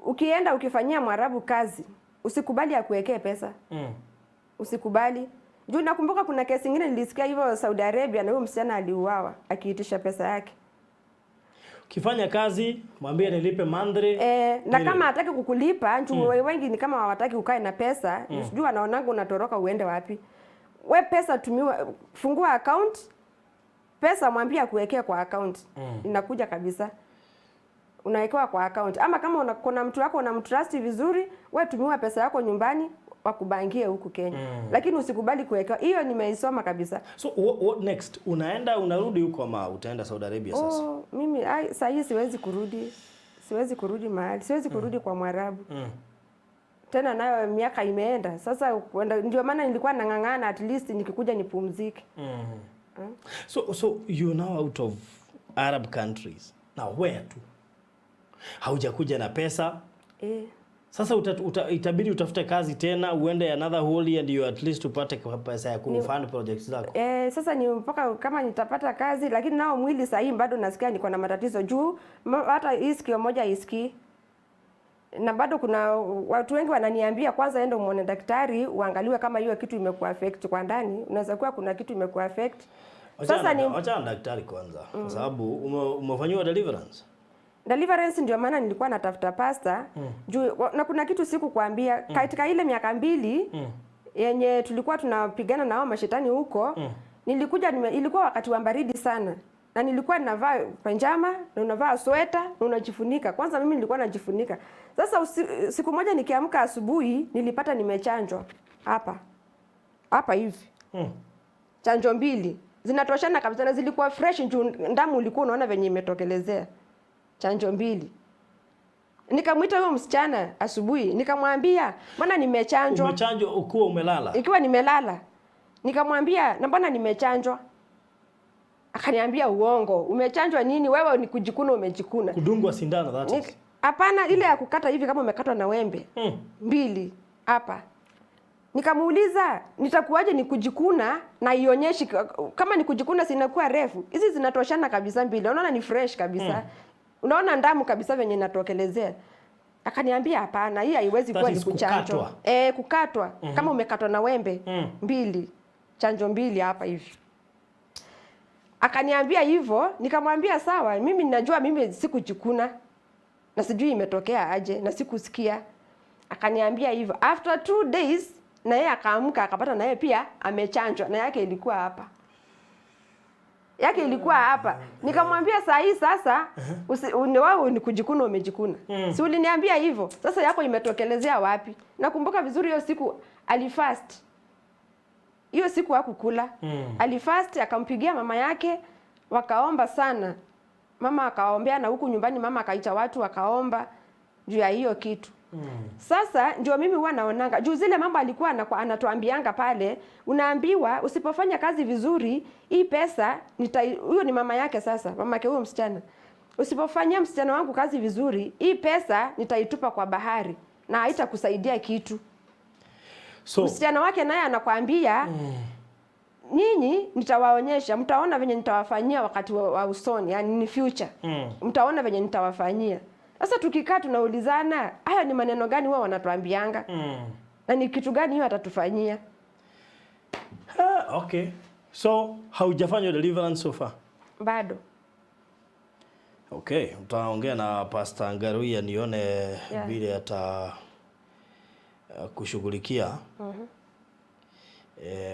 Ukienda ukifanyia Mwarabu kazi, usikubali akuwekee pesa. Usikubali. Juu nakumbuka kuna kesi nyingine nilisikia hivyo Saudi Arabia, na huyo msichana aliuawa akiitisha pesa yake. Ukifanya kazi mwambie nilipe monthly. Na kama hataki kukulipa, juu wengi ni kama hawataki ukae na pesa, sijui wanaonanga unatoroka uende wapi. We pesa tumiwa, fungua account, pesa mwambie akuwekee kwa account. Inakuja kabisa. Unawekewa kwa account. Ama kama kuna mtu wako unamtrust vizuri, we tumiwa pesa yako nyumbani wakubangie huku Kenya. Lakini usikubali kuwekewa. Hiyo nimeisoma kabisa. So what next? Unaenda unarudi huko ama utaenda Saudi Arabia sasa? Oh, mimi saa hii siwezi kurudi. Siwezi kurudi mahali. Siwezi kurudi kwa Mwarabu. Tena nayo miaka imeenda. Sasa ndio maana nilikuwa nang'ang'ana at least nikikuja nipumzike. So you now out of Arab countries. Now where to? Haujakuja na pesa. Sasa itabidi utafute kazi tena, uende another whole year ndio at least upate pesa ya kufund projects zako. Sasa ni mpaka kama nitapata kazi, lakini nao mwili sasa hivi bado nasikia niko na matatizo juu hata hii sikio moja haisikii. Na bado kuna watu wengi wananiambia kwanza enda muone daktari uangaliwe kama hiyo kitu imekuaffect kwa ndani, unaweza kuwa kuna kitu imekuaffect. Sasa ni Acha na daktari kwanza kwa sababu umefanyiwa deliverance. Deliverance ndio maana nilikuwa natafuta pastor juu na kuna kitu sikukwambia katika ile miaka 2 yenye tulikuwa tunapigana na hao mashetani huko. Nilikuja ilikuwa wakati wa baridi sana na nilikuwa ninavaa pajama na unavaa sweta na unajifunika. Kwanza mimi nilikuwa najifunika. Sasa siku moja nikiamka asubuhi nilipata nimechanjwa hapa. Hapa hivi. Chanjo 2 zinatoshana kabisa na zilikuwa fresh juu ndamu ulikuwa unaona venye imetokelezea. Chanjo 2. Nikamwita huyo msichana asubuhi, nikamwambia mbona nimechanjwa? Umechanjwa ukiwa umelala? Ikiwa nimelala. Nikamwambia na mbona nimechanjwa? Akaniambia uongo. Umechanjwa nini? Wewe ni kujikuna umejikuna. Kudungwa sindano that is. Hapana, ile ya kukata hivi kama umekatwa na wembe. 2 hapa. Nikamuuliza, nitakuwaje ni kujikuna na ionyeshi kama ni kujikuna sinakuwa refu. Hizi zinatoshana kabisa mbili. Unaona ni fresh kabisa. Unaona ndamu kabisa venye inatokelezea. Akaniambia hapana, hii haiwezi That kuwa ni is kuchanjwa. kukatwa. Eh, kukatwa. Kama umekatwa na wembe mbili, chanjo mbili hapa hivi. Akaniambia hivyo, nikamwambia sawa, mimi ninajua mimi sikujikuna na sijui imetokea aje na sikusikia. Akaniambia hivyo. After 2 days na yeye akaamka akapata na yeye pia amechanjwa na yake ilikuwa hapa. Yake ilikuwa hapa. Nikamwambia saa hii sasa wewe ni kujikuna umejikuna. Si uliniambia hivyo? Sasa yako imetokelezea wapi? Nakumbuka vizuri hiyo siku alifast. Hiyo siku hakukula. Alifast, akampigia mama yake, wakaomba sana. Mama akaombea na huku nyumbani mama akaita watu wakaomba juu ya hiyo kitu. Sasa ndio mimi huwa naonanga juu zile mambo alikuwa anatuambianga pale, unaambiwa usipofanya kazi vizuri hii pesa huyo ni mama yake sasa, mama yake huyo msichana. Usipofanyia msichana wangu kazi vizuri, hii pesa nitaitupa kwa bahari na haitakusaidia kitu. So Msichana wake naye anakwambia, nyinyi nitawaonyesha, mtaona venye nitawafanyia wakati wa usoni, yani ni future. Mtaona venye nitawafanyia. Sasa tukikaa tunaulizana, haya ni maneno gani huwa wanatuambianga na ni kitu gani hiyo atatufanyia? Ah, okay. So haujafanya deliverance so far? Bado. Okay, utaongea na Pastor Ngaruiya nione vile ata kushughulikia.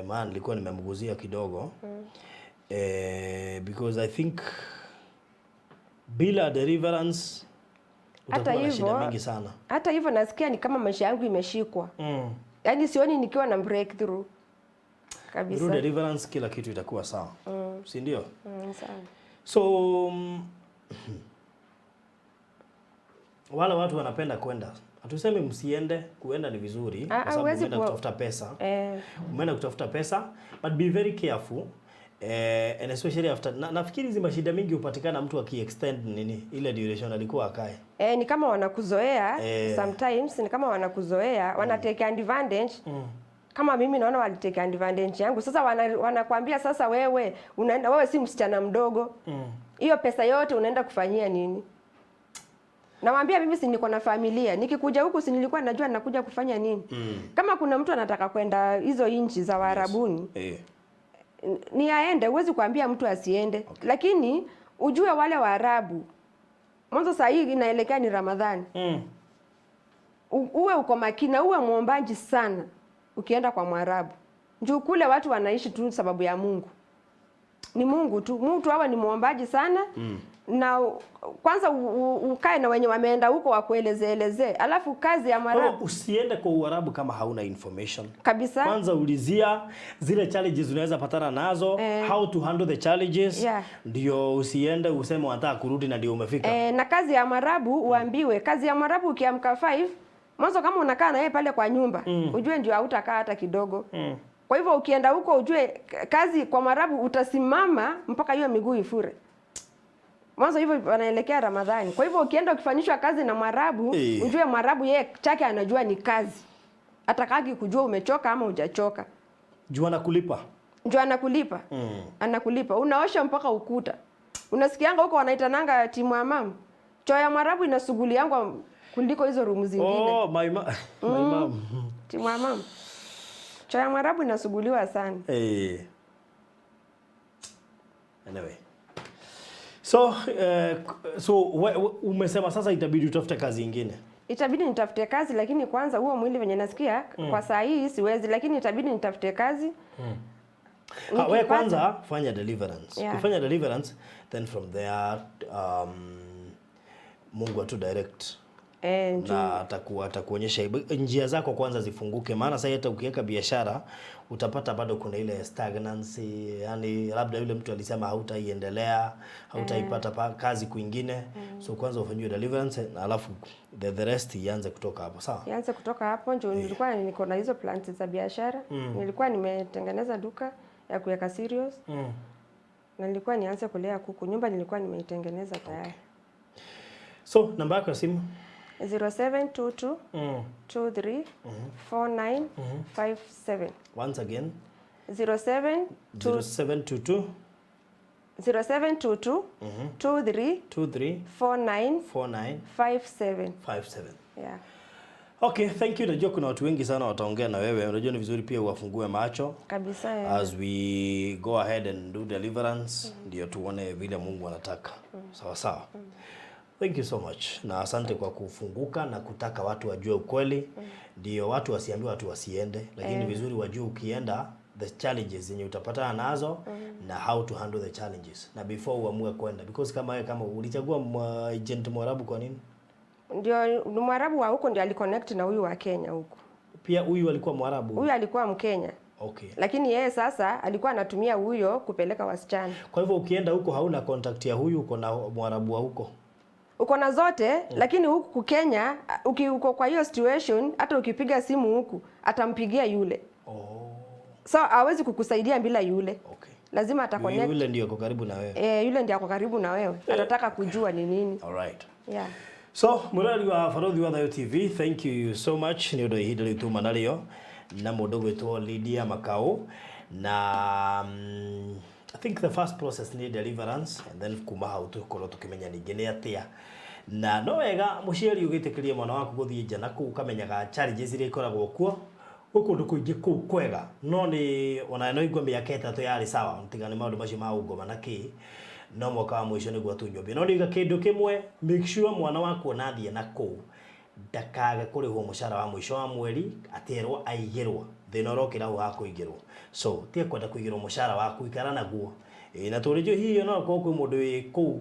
Maana nilikuwa nimemguzia kidogo. Because I think bila deliverance Hata utakuwa na shida hivyo mingi sana. Hata hivyo nasikia ni kama maisha yangu imeshikwa. Yaani sioni nikiwa na breakthrough kabisa. Through deliverance kila kitu itakuwa sawa. Si ndio? Mm, sawa. So wale watu wanapenda kwenda, hatusemi msiende, kuenda ni vizuri Ah, kwa sababu huwezi umeenda kutafuta pesa. Umeenda kutafuta pesa, but be very careful, and especially after nafikiri hizi mashida mingi hupatikana mtu akiextend nini ile duration alikuwa akae. Eh, ni kama wanakuzoea. Sometimes ni kama wanakuzoea, wana take advantage. Kama mimi naona walitake advantage yangu. Sasa wanakuambia sasa wewe unaenda, wewe si msichana mdogo. Hiyo pesa yote unaenda kufanyia nini? Nawaambia mimi si niko na familia. Nikikuja huku si nilikuwa najua nakuja kufanya nini? Kama kuna mtu anataka kwenda hizo nchi za Waarabuni, ni aende, huwezi kuambia mtu asiende. Lakini ujue wale Waarabu mwanzo, saa hii inaelekea ni Ramadhani. Uwe uko makini na uwe mwombaji sana ukienda kwa Mwarabu. Juu kule watu wanaishi tu sababu ya Mungu. Ni Mungu tu. Mtu awe ni mwombaji sana na kwanza ukae na wenye wameenda huko wakueleze elezee. Alafu kazi ya Kwa hivyo Mwarabu usiende kwa Uarabu kama hauna information. Kabisa. Kwanza ulizia zile challenges unaweza patana nazo, how to handle the challenges, ndio usiende useme unataka kurudi na ndio umefika. Eh, na kazi ya Mwarabu uambiwe, kazi ya Mwarabu ukiamka 5 mwanzo kama unakaa na yeye pale kwa nyumba, ujue ndio hautakaa hata kidogo. Kwa hivyo ukienda huko ujue kazi kwa Mwarabu utasimama mpaka hiyo miguu ifure. Mwanzo hivyo wanaelekea Ramadhani. Kwa hivyo ukienda ukifanyishwa kazi na Mwarabu, ujue Mwarabu yeye chake anajua ni kazi. Atakaki kujua umechoka ama hujachoka. Juu anakulipa. Ndio anakulipa. Anakulipa. Unaosha mpaka ukuta. Unasikianga huko wanaitananga timu ya mama. Choo ya Mwarabu inasuguliangwa kuliko hizo room zingine. Oh, my mom. Timu ya mama. Choo ya Mwarabu inasuguliwa sana. Anyway. So umesema sasa itabidi utafute kazi ingine. Itabidi nitafute kazi, lakini kwanza huo mwili venye nasikia kwa saa hii siwezi, lakini itabidi nitafute kazi. Ha, we kwanza fanya deliverance. Ukifanya deliverance, then from there Mungu atu direct na atakuonyesha njia zako kwanza zifunguke, maana sasa hata ukiweka biashara utapata bado kuna ile stagnancy, yani labda yule mtu alisema hautaiendelea, hautaipata kazi kwingine. So kwanza ufanyiwe deliverance na alafu the rest ianze kutoka hapo, sawa? Ianze kutoka hapo. Ndio nilikuwa niko na hizo plans za biashara. Nilikuwa nimetengeneza duka ya kuweka cereals na nilikuwa nianze kulea kuku. Nyumba nilikuwa nimeitengeneza tayari. So namba yako ya simu? 0722 23 49 57. Once again. 07 0722 0722 23 23 49 49 57. 57. Yeah. Okay, thank you. Najua kuna watu wengi sana wataongea na wewe. Unajua ni vizuri pia uwafungue macho Kabisa, eh. as we go ahead and do deliverance, ndio tuone vile Mungu anataka. Sawa sawa. Thank you so much, na asante kwa kufunguka na kutaka watu wajue ukweli. Ndio watu wasiambiwe watu wasiende, lakini vizuri wajue ukienda the challenges zenye utapatana nazo na how to handle the challenges na before uamue kwenda, because kama wewe, kama ulichagua agent Mwarabu, kwa nini? Ndio, ni Mwarabu wa huko ndio aliconnect na huyu wa Kenya huku. Pia huyu alikuwa Mwarabu? Huyu alikuwa Mkenya. Lakini yeye sasa alikuwa anatumia huyo kupeleka wasichana. Kwa hivyo ukienda huko hauna contact ya huyu, uko na Mwarabu wa huko? Uko na zote, lakini huku Kenya uko kwa hiyo situation, hata ukipiga simu huku atampigia yule. So hawezi kukusaidia bila yule. Lazima ataconnect. Yule ndio ako karibu na wewe. Eh, yule ndiye ako karibu na wewe. Atataka kujua ni nini. All right. Yeah. So, mũrori wa Barothi wa Thayo TV, thank you so much nĩ ũndũ wa ihinda rĩu tuma narĩo na mũndũ gwĩtwo Lydia Makau na I think the first process nĩ deliverance and then kuma hau tũkorwo tũkĩmenya ningĩ nĩ atĩa, na no wega mũciari ũgĩtĩkĩrie mwana waku gũthiĩ nja na kũu ũkamenyaga challenges iria ikoragwo kuo. Gwĩ kũndũ kũingĩ kũu kwega, no nĩ ona no igua mĩaka 3 yarĩ sawa, tiga nĩ maũndũ macio ma ũngoma na kĩ, no mwaka wa mũico nĩguo atunywo mbia. No ndiga kĩndũ kĩmwe, make sure mwana waku ona athiĩ na kũu ndakage kũrĩhwo mũcara wa mũico wa mweri, aterwo aigĩrwo. Thĩna ũrokĩra hau ha kũigĩrwo, so tiga kwenda kũigĩrwo mũcara waku, ikara naguo. Ĩĩ, na tũrĩnjũ hihi no korwo kwĩ mũndũ wĩ kũu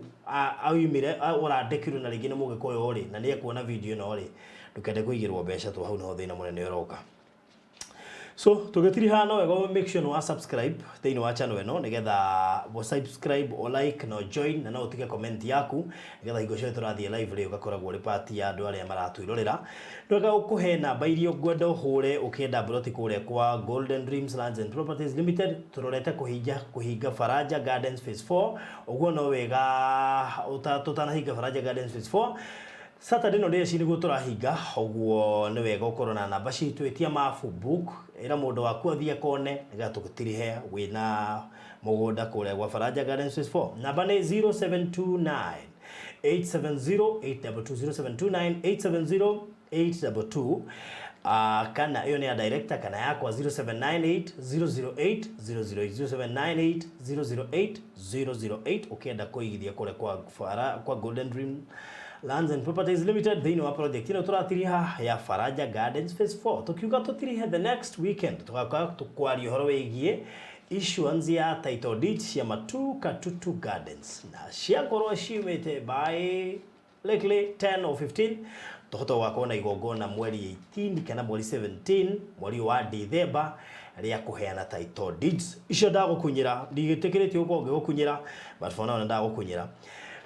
aumire ũrandĩkirwo na rĩngĩ nĩ mũgĩkũyũ rĩ, na nĩ ekuona video ĩno rĩ, ndũkende kũigĩrwo mbeca tu, hau nĩho thĩna mũnene ũroka. So tũgĩtiriha, no wega make sure nĩ wa subscribe thĩinĩ wa channel ĩno, nĩgetha wa subscribe o like na join, na no ũtige comment yaku, nĩgetha hingo ciothe tũrathiĩ live rĩ, ũgakoragwo ũrĩ part ya andũ arĩa maratwĩrorera. Nĩ wega ũkũhe namba iria ũngwenda ũhũre ũkĩenda broti kũrĩa kwa Golden Dreams Lands and Properties Limited. Tũrorete kũhinga Faraja Gardens Phase 4, ũguo no wega tũtanahinga Faraja Gardens Phase 4 Saturday no ndĩreci nĩguo tũrahinga, ũguo nĩ wega ũkorwo na namba citũ, ĩtia mabu, book, ĩra mũndũ waku athiĩ akone, nĩgetha tũgũtirihe wĩna mũgũnda kũrĩa gwa Faraja Gardens Phase 4. Namba nĩ 0729 870 822, 0729 870 822. Kana ĩyo nĩ ya director, kana yakwa 0798 008 008, 0798 008 008, ũkĩenda kũigithia kũrĩa kwa Golden Dream Lands and Properties Limited thĩinĩ wa project ĩno tũratiriha ya Faraja Gardens Phase 4. Tũkiuga tũtirihe the next weekend, tũgakorwo tũkwaria ũhoro wĩgiĩ issuance ya title deed cia Matu Katutu Gardens, na ciakorwo ciumĩte by likely 10 or 15, tũhote gũgakorwo na igongona mweri 18 kana mweri 17, mweri wa Dithemba, rĩa kũheana title deeds icio. Ndagũkunyĩra, ndigĩtĩkĩrĩtio gũkorwo ngĩgũkunyĩra, but for now nĩ ndagũkunyĩra.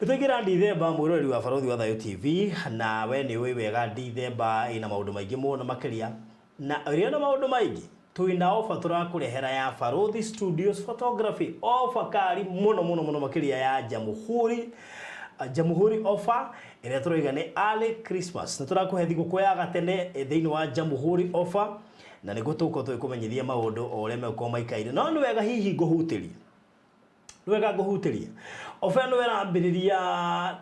Tũingĩra Dithemba, mwĩroreri wa Barothi wa Thayo TV, na we nĩ ũĩ wega Dithemba ĩna maũndũ maingĩ mũno makĩria, na ĩrĩa na maũndũ maingĩ twĩna offer tũrakũrehera ya Barothi Studios Photography, offer kari mũno mũno mũno makĩria ya Jamhuri offer ĩrĩa tũroiga nĩ early Christmas, na tũrakũhe thigũkũ ya gatene thĩinĩ wa Jamhuri offer, na nĩguo tũgũkorwo tũgĩkũmenyithia maũndũ o ũrĩa megũkorwo maikaire. No nĩ wega hihi ngũhutĩrie, nĩ wega ngũhutĩrie offer ĩno ĩrambĩrĩria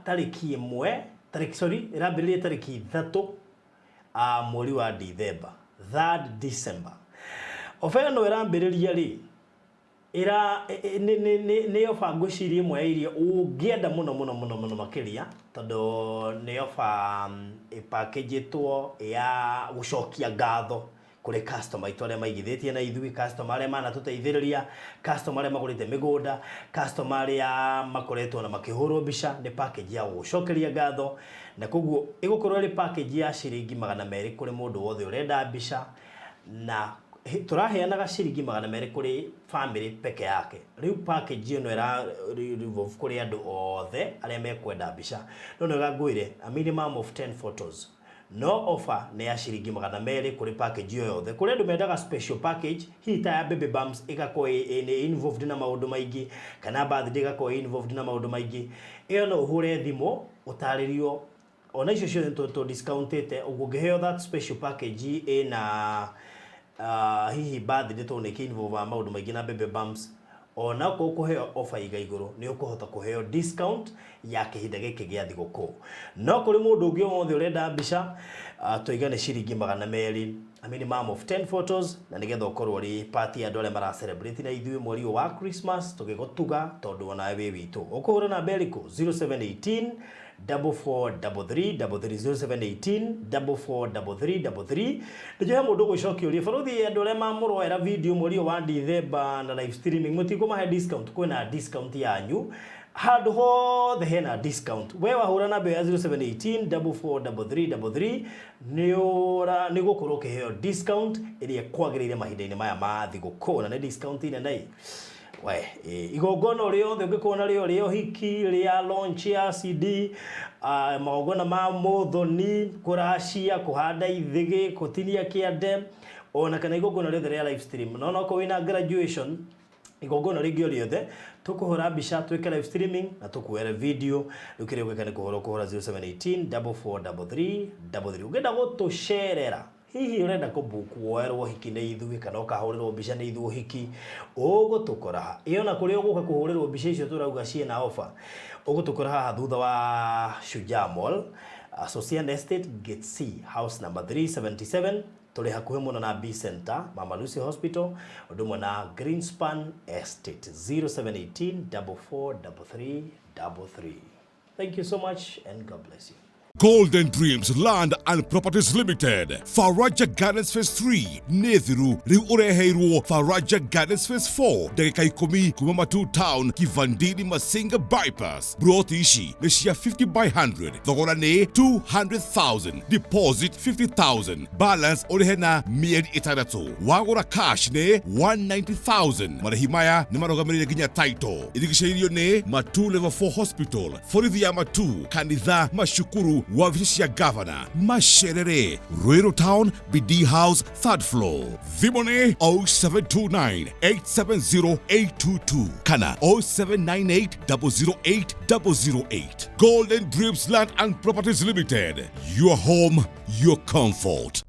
tarĩki 1, tarĩki, sorry, ĩrambĩrĩria tarĩki 3 mweri wa Dithemba, 3rd December. Offer ĩno ĩrambĩrĩria rĩ, ĩra nĩ offer ngwĩciria ĩmwe ya iria ũngĩenda mũno mũno mũno mũno makĩria, tondũ nĩ offer ĩpackagĩtwo ya gũcokia ngatho kũrĩ customer aitũ arĩa maigithĩtie na ithuĩ, customer arĩa manatũteithĩrĩria, customer arĩa magũrĩte mĩgũnda, customer arĩa makoretwo na makĩhũrwo mbica. Nĩ package ya gũgũcokeria ngatho, na koguo ĩgũkorwo ĩrĩ package ya ciringi 200 kũrĩ mũndũ wothe ũrenda mbica, na tũraheanaga ciringi 200 kũrĩ family peke yake. Rĩu package ĩno ĩra revolve kũrĩ andũ othe arĩa mekwenda mbica. No nĩ wega ngwĩre, a minimum of 10 photos, no offer nĩ ya ciringi 200 kũrĩ package ĩyo yothe. Kũrĩ andũ mendaga special package, hihi ta ya baby bumps ĩgakorwo nĩ involved na maũndũ maingĩ, kana birthday ĩgakorwo involved na maũndũ maingĩ, ĩyo no ũhũre thimũ ũtarĩrio. Ona icio ciothe tũ discountĩte ũguo ũngĩheo that special package ĩna hihi birthday tondũ nĩ involve maũndũ maingĩ na baby bumps, ona okorwo ũkũheo offer iga igũrũ, nĩ ũkũhota kũheo discount ya kĩhinda gĩkĩ gĩa thigũkũ. No kũrĩ mũndũ ũngĩ o wothe ũrenda mbica, twaiga nĩ ciringi 200, a minimum of 10 photos, na nĩgetha ũkorwo ũrĩ part ya andũ arĩa mara celebrate na ithuĩ mweri ũyũ wa Christmas, tũgĩgũtuga tondũ onawe wĩ witũ. Ũkũhũra namba ĩrĩkũ? 0718 4433 33, 0718 4433 33. Nĩnjũĩ he mũndũ ũgũcokia ũrie, barothi, andũ arĩa mamũroera video mweri ũyũ wa December na live streaming mũtikũmahe discount? Kwĩna discount yanyu handũ hothe, hena discount. We wahũra namba ĩyo ya 0718 4433 33, nĩ ũra nĩ gũkorwo ũkĩheo discount ĩrĩa kwagĩrĩire mahinda-inĩ maya ma thigũkũ, na nĩ discount nene we igongona rĩothe ũngĩkorwo narĩo, rĩa ũhiki, rĩa launch ya CD, magongona ma mũthoni, kũracia, kũhanda ithĩgĩ, kũtinia kĩande, ona kana igongona rĩothe rĩa live stream, no okorwo wĩna graduation, igongona rĩngĩ o rĩothe, tũkũhũra mbica, twĩke live streaming na tũkuoere video. Rĩu kĩrĩa ũgwĩka nĩ kũhũra, ũkũhũra 0718 4433 33. Ũngĩenda gũtũcerera, hihi ũrenda kũbook woerwo hiki nĩ ithuĩ kana ũkahũrĩrwo mbica nĩ ithuĩ ũhiki, ũgũtũkora ha ĩyo na kũrĩa ũgũka kũhũrĩrwo mbica icio tũrauga ciĩna offer, ũgũtũkora haha thutha wa Shujaa Mall, Associate Estate, Gate C, house number 377. Tũrĩ hakuhĩ mũno na B Center, Mama Lucy Hospital, ũndũ ũmwe na Greenspan Estate. 0718 4433 33. Thank you so much and God bless you. Golden Dreams Land and Properties Limited, Faraja Gardens Phase 3 nĩ thiru. Rĩu ũreheirwo Faraja Gardens Phase 4, ndagĩka 10 kuma Matu Town, Kivandini Masinga Bypass. Broti ici nĩ cia 50 by 100, thogora nĩ 200,000, deposit 50,000, balance ũrĩhe na mĩeri 6. Wagũra cash nĩ 190,000. Marĩhi maya nĩ marũgamĩrĩire nginya title. Irigicĩirio nĩ Matu Level 4 Hospital, borithi ya Matu, kanitha, macukuru, wabici cia gavana, Masherere, Ruiru Town, BD House, third floor. Thimũ nĩ 0729 870 822 kana 0798 008 008. Golden Dreams Land and Properties Limited. Your home, your comfort.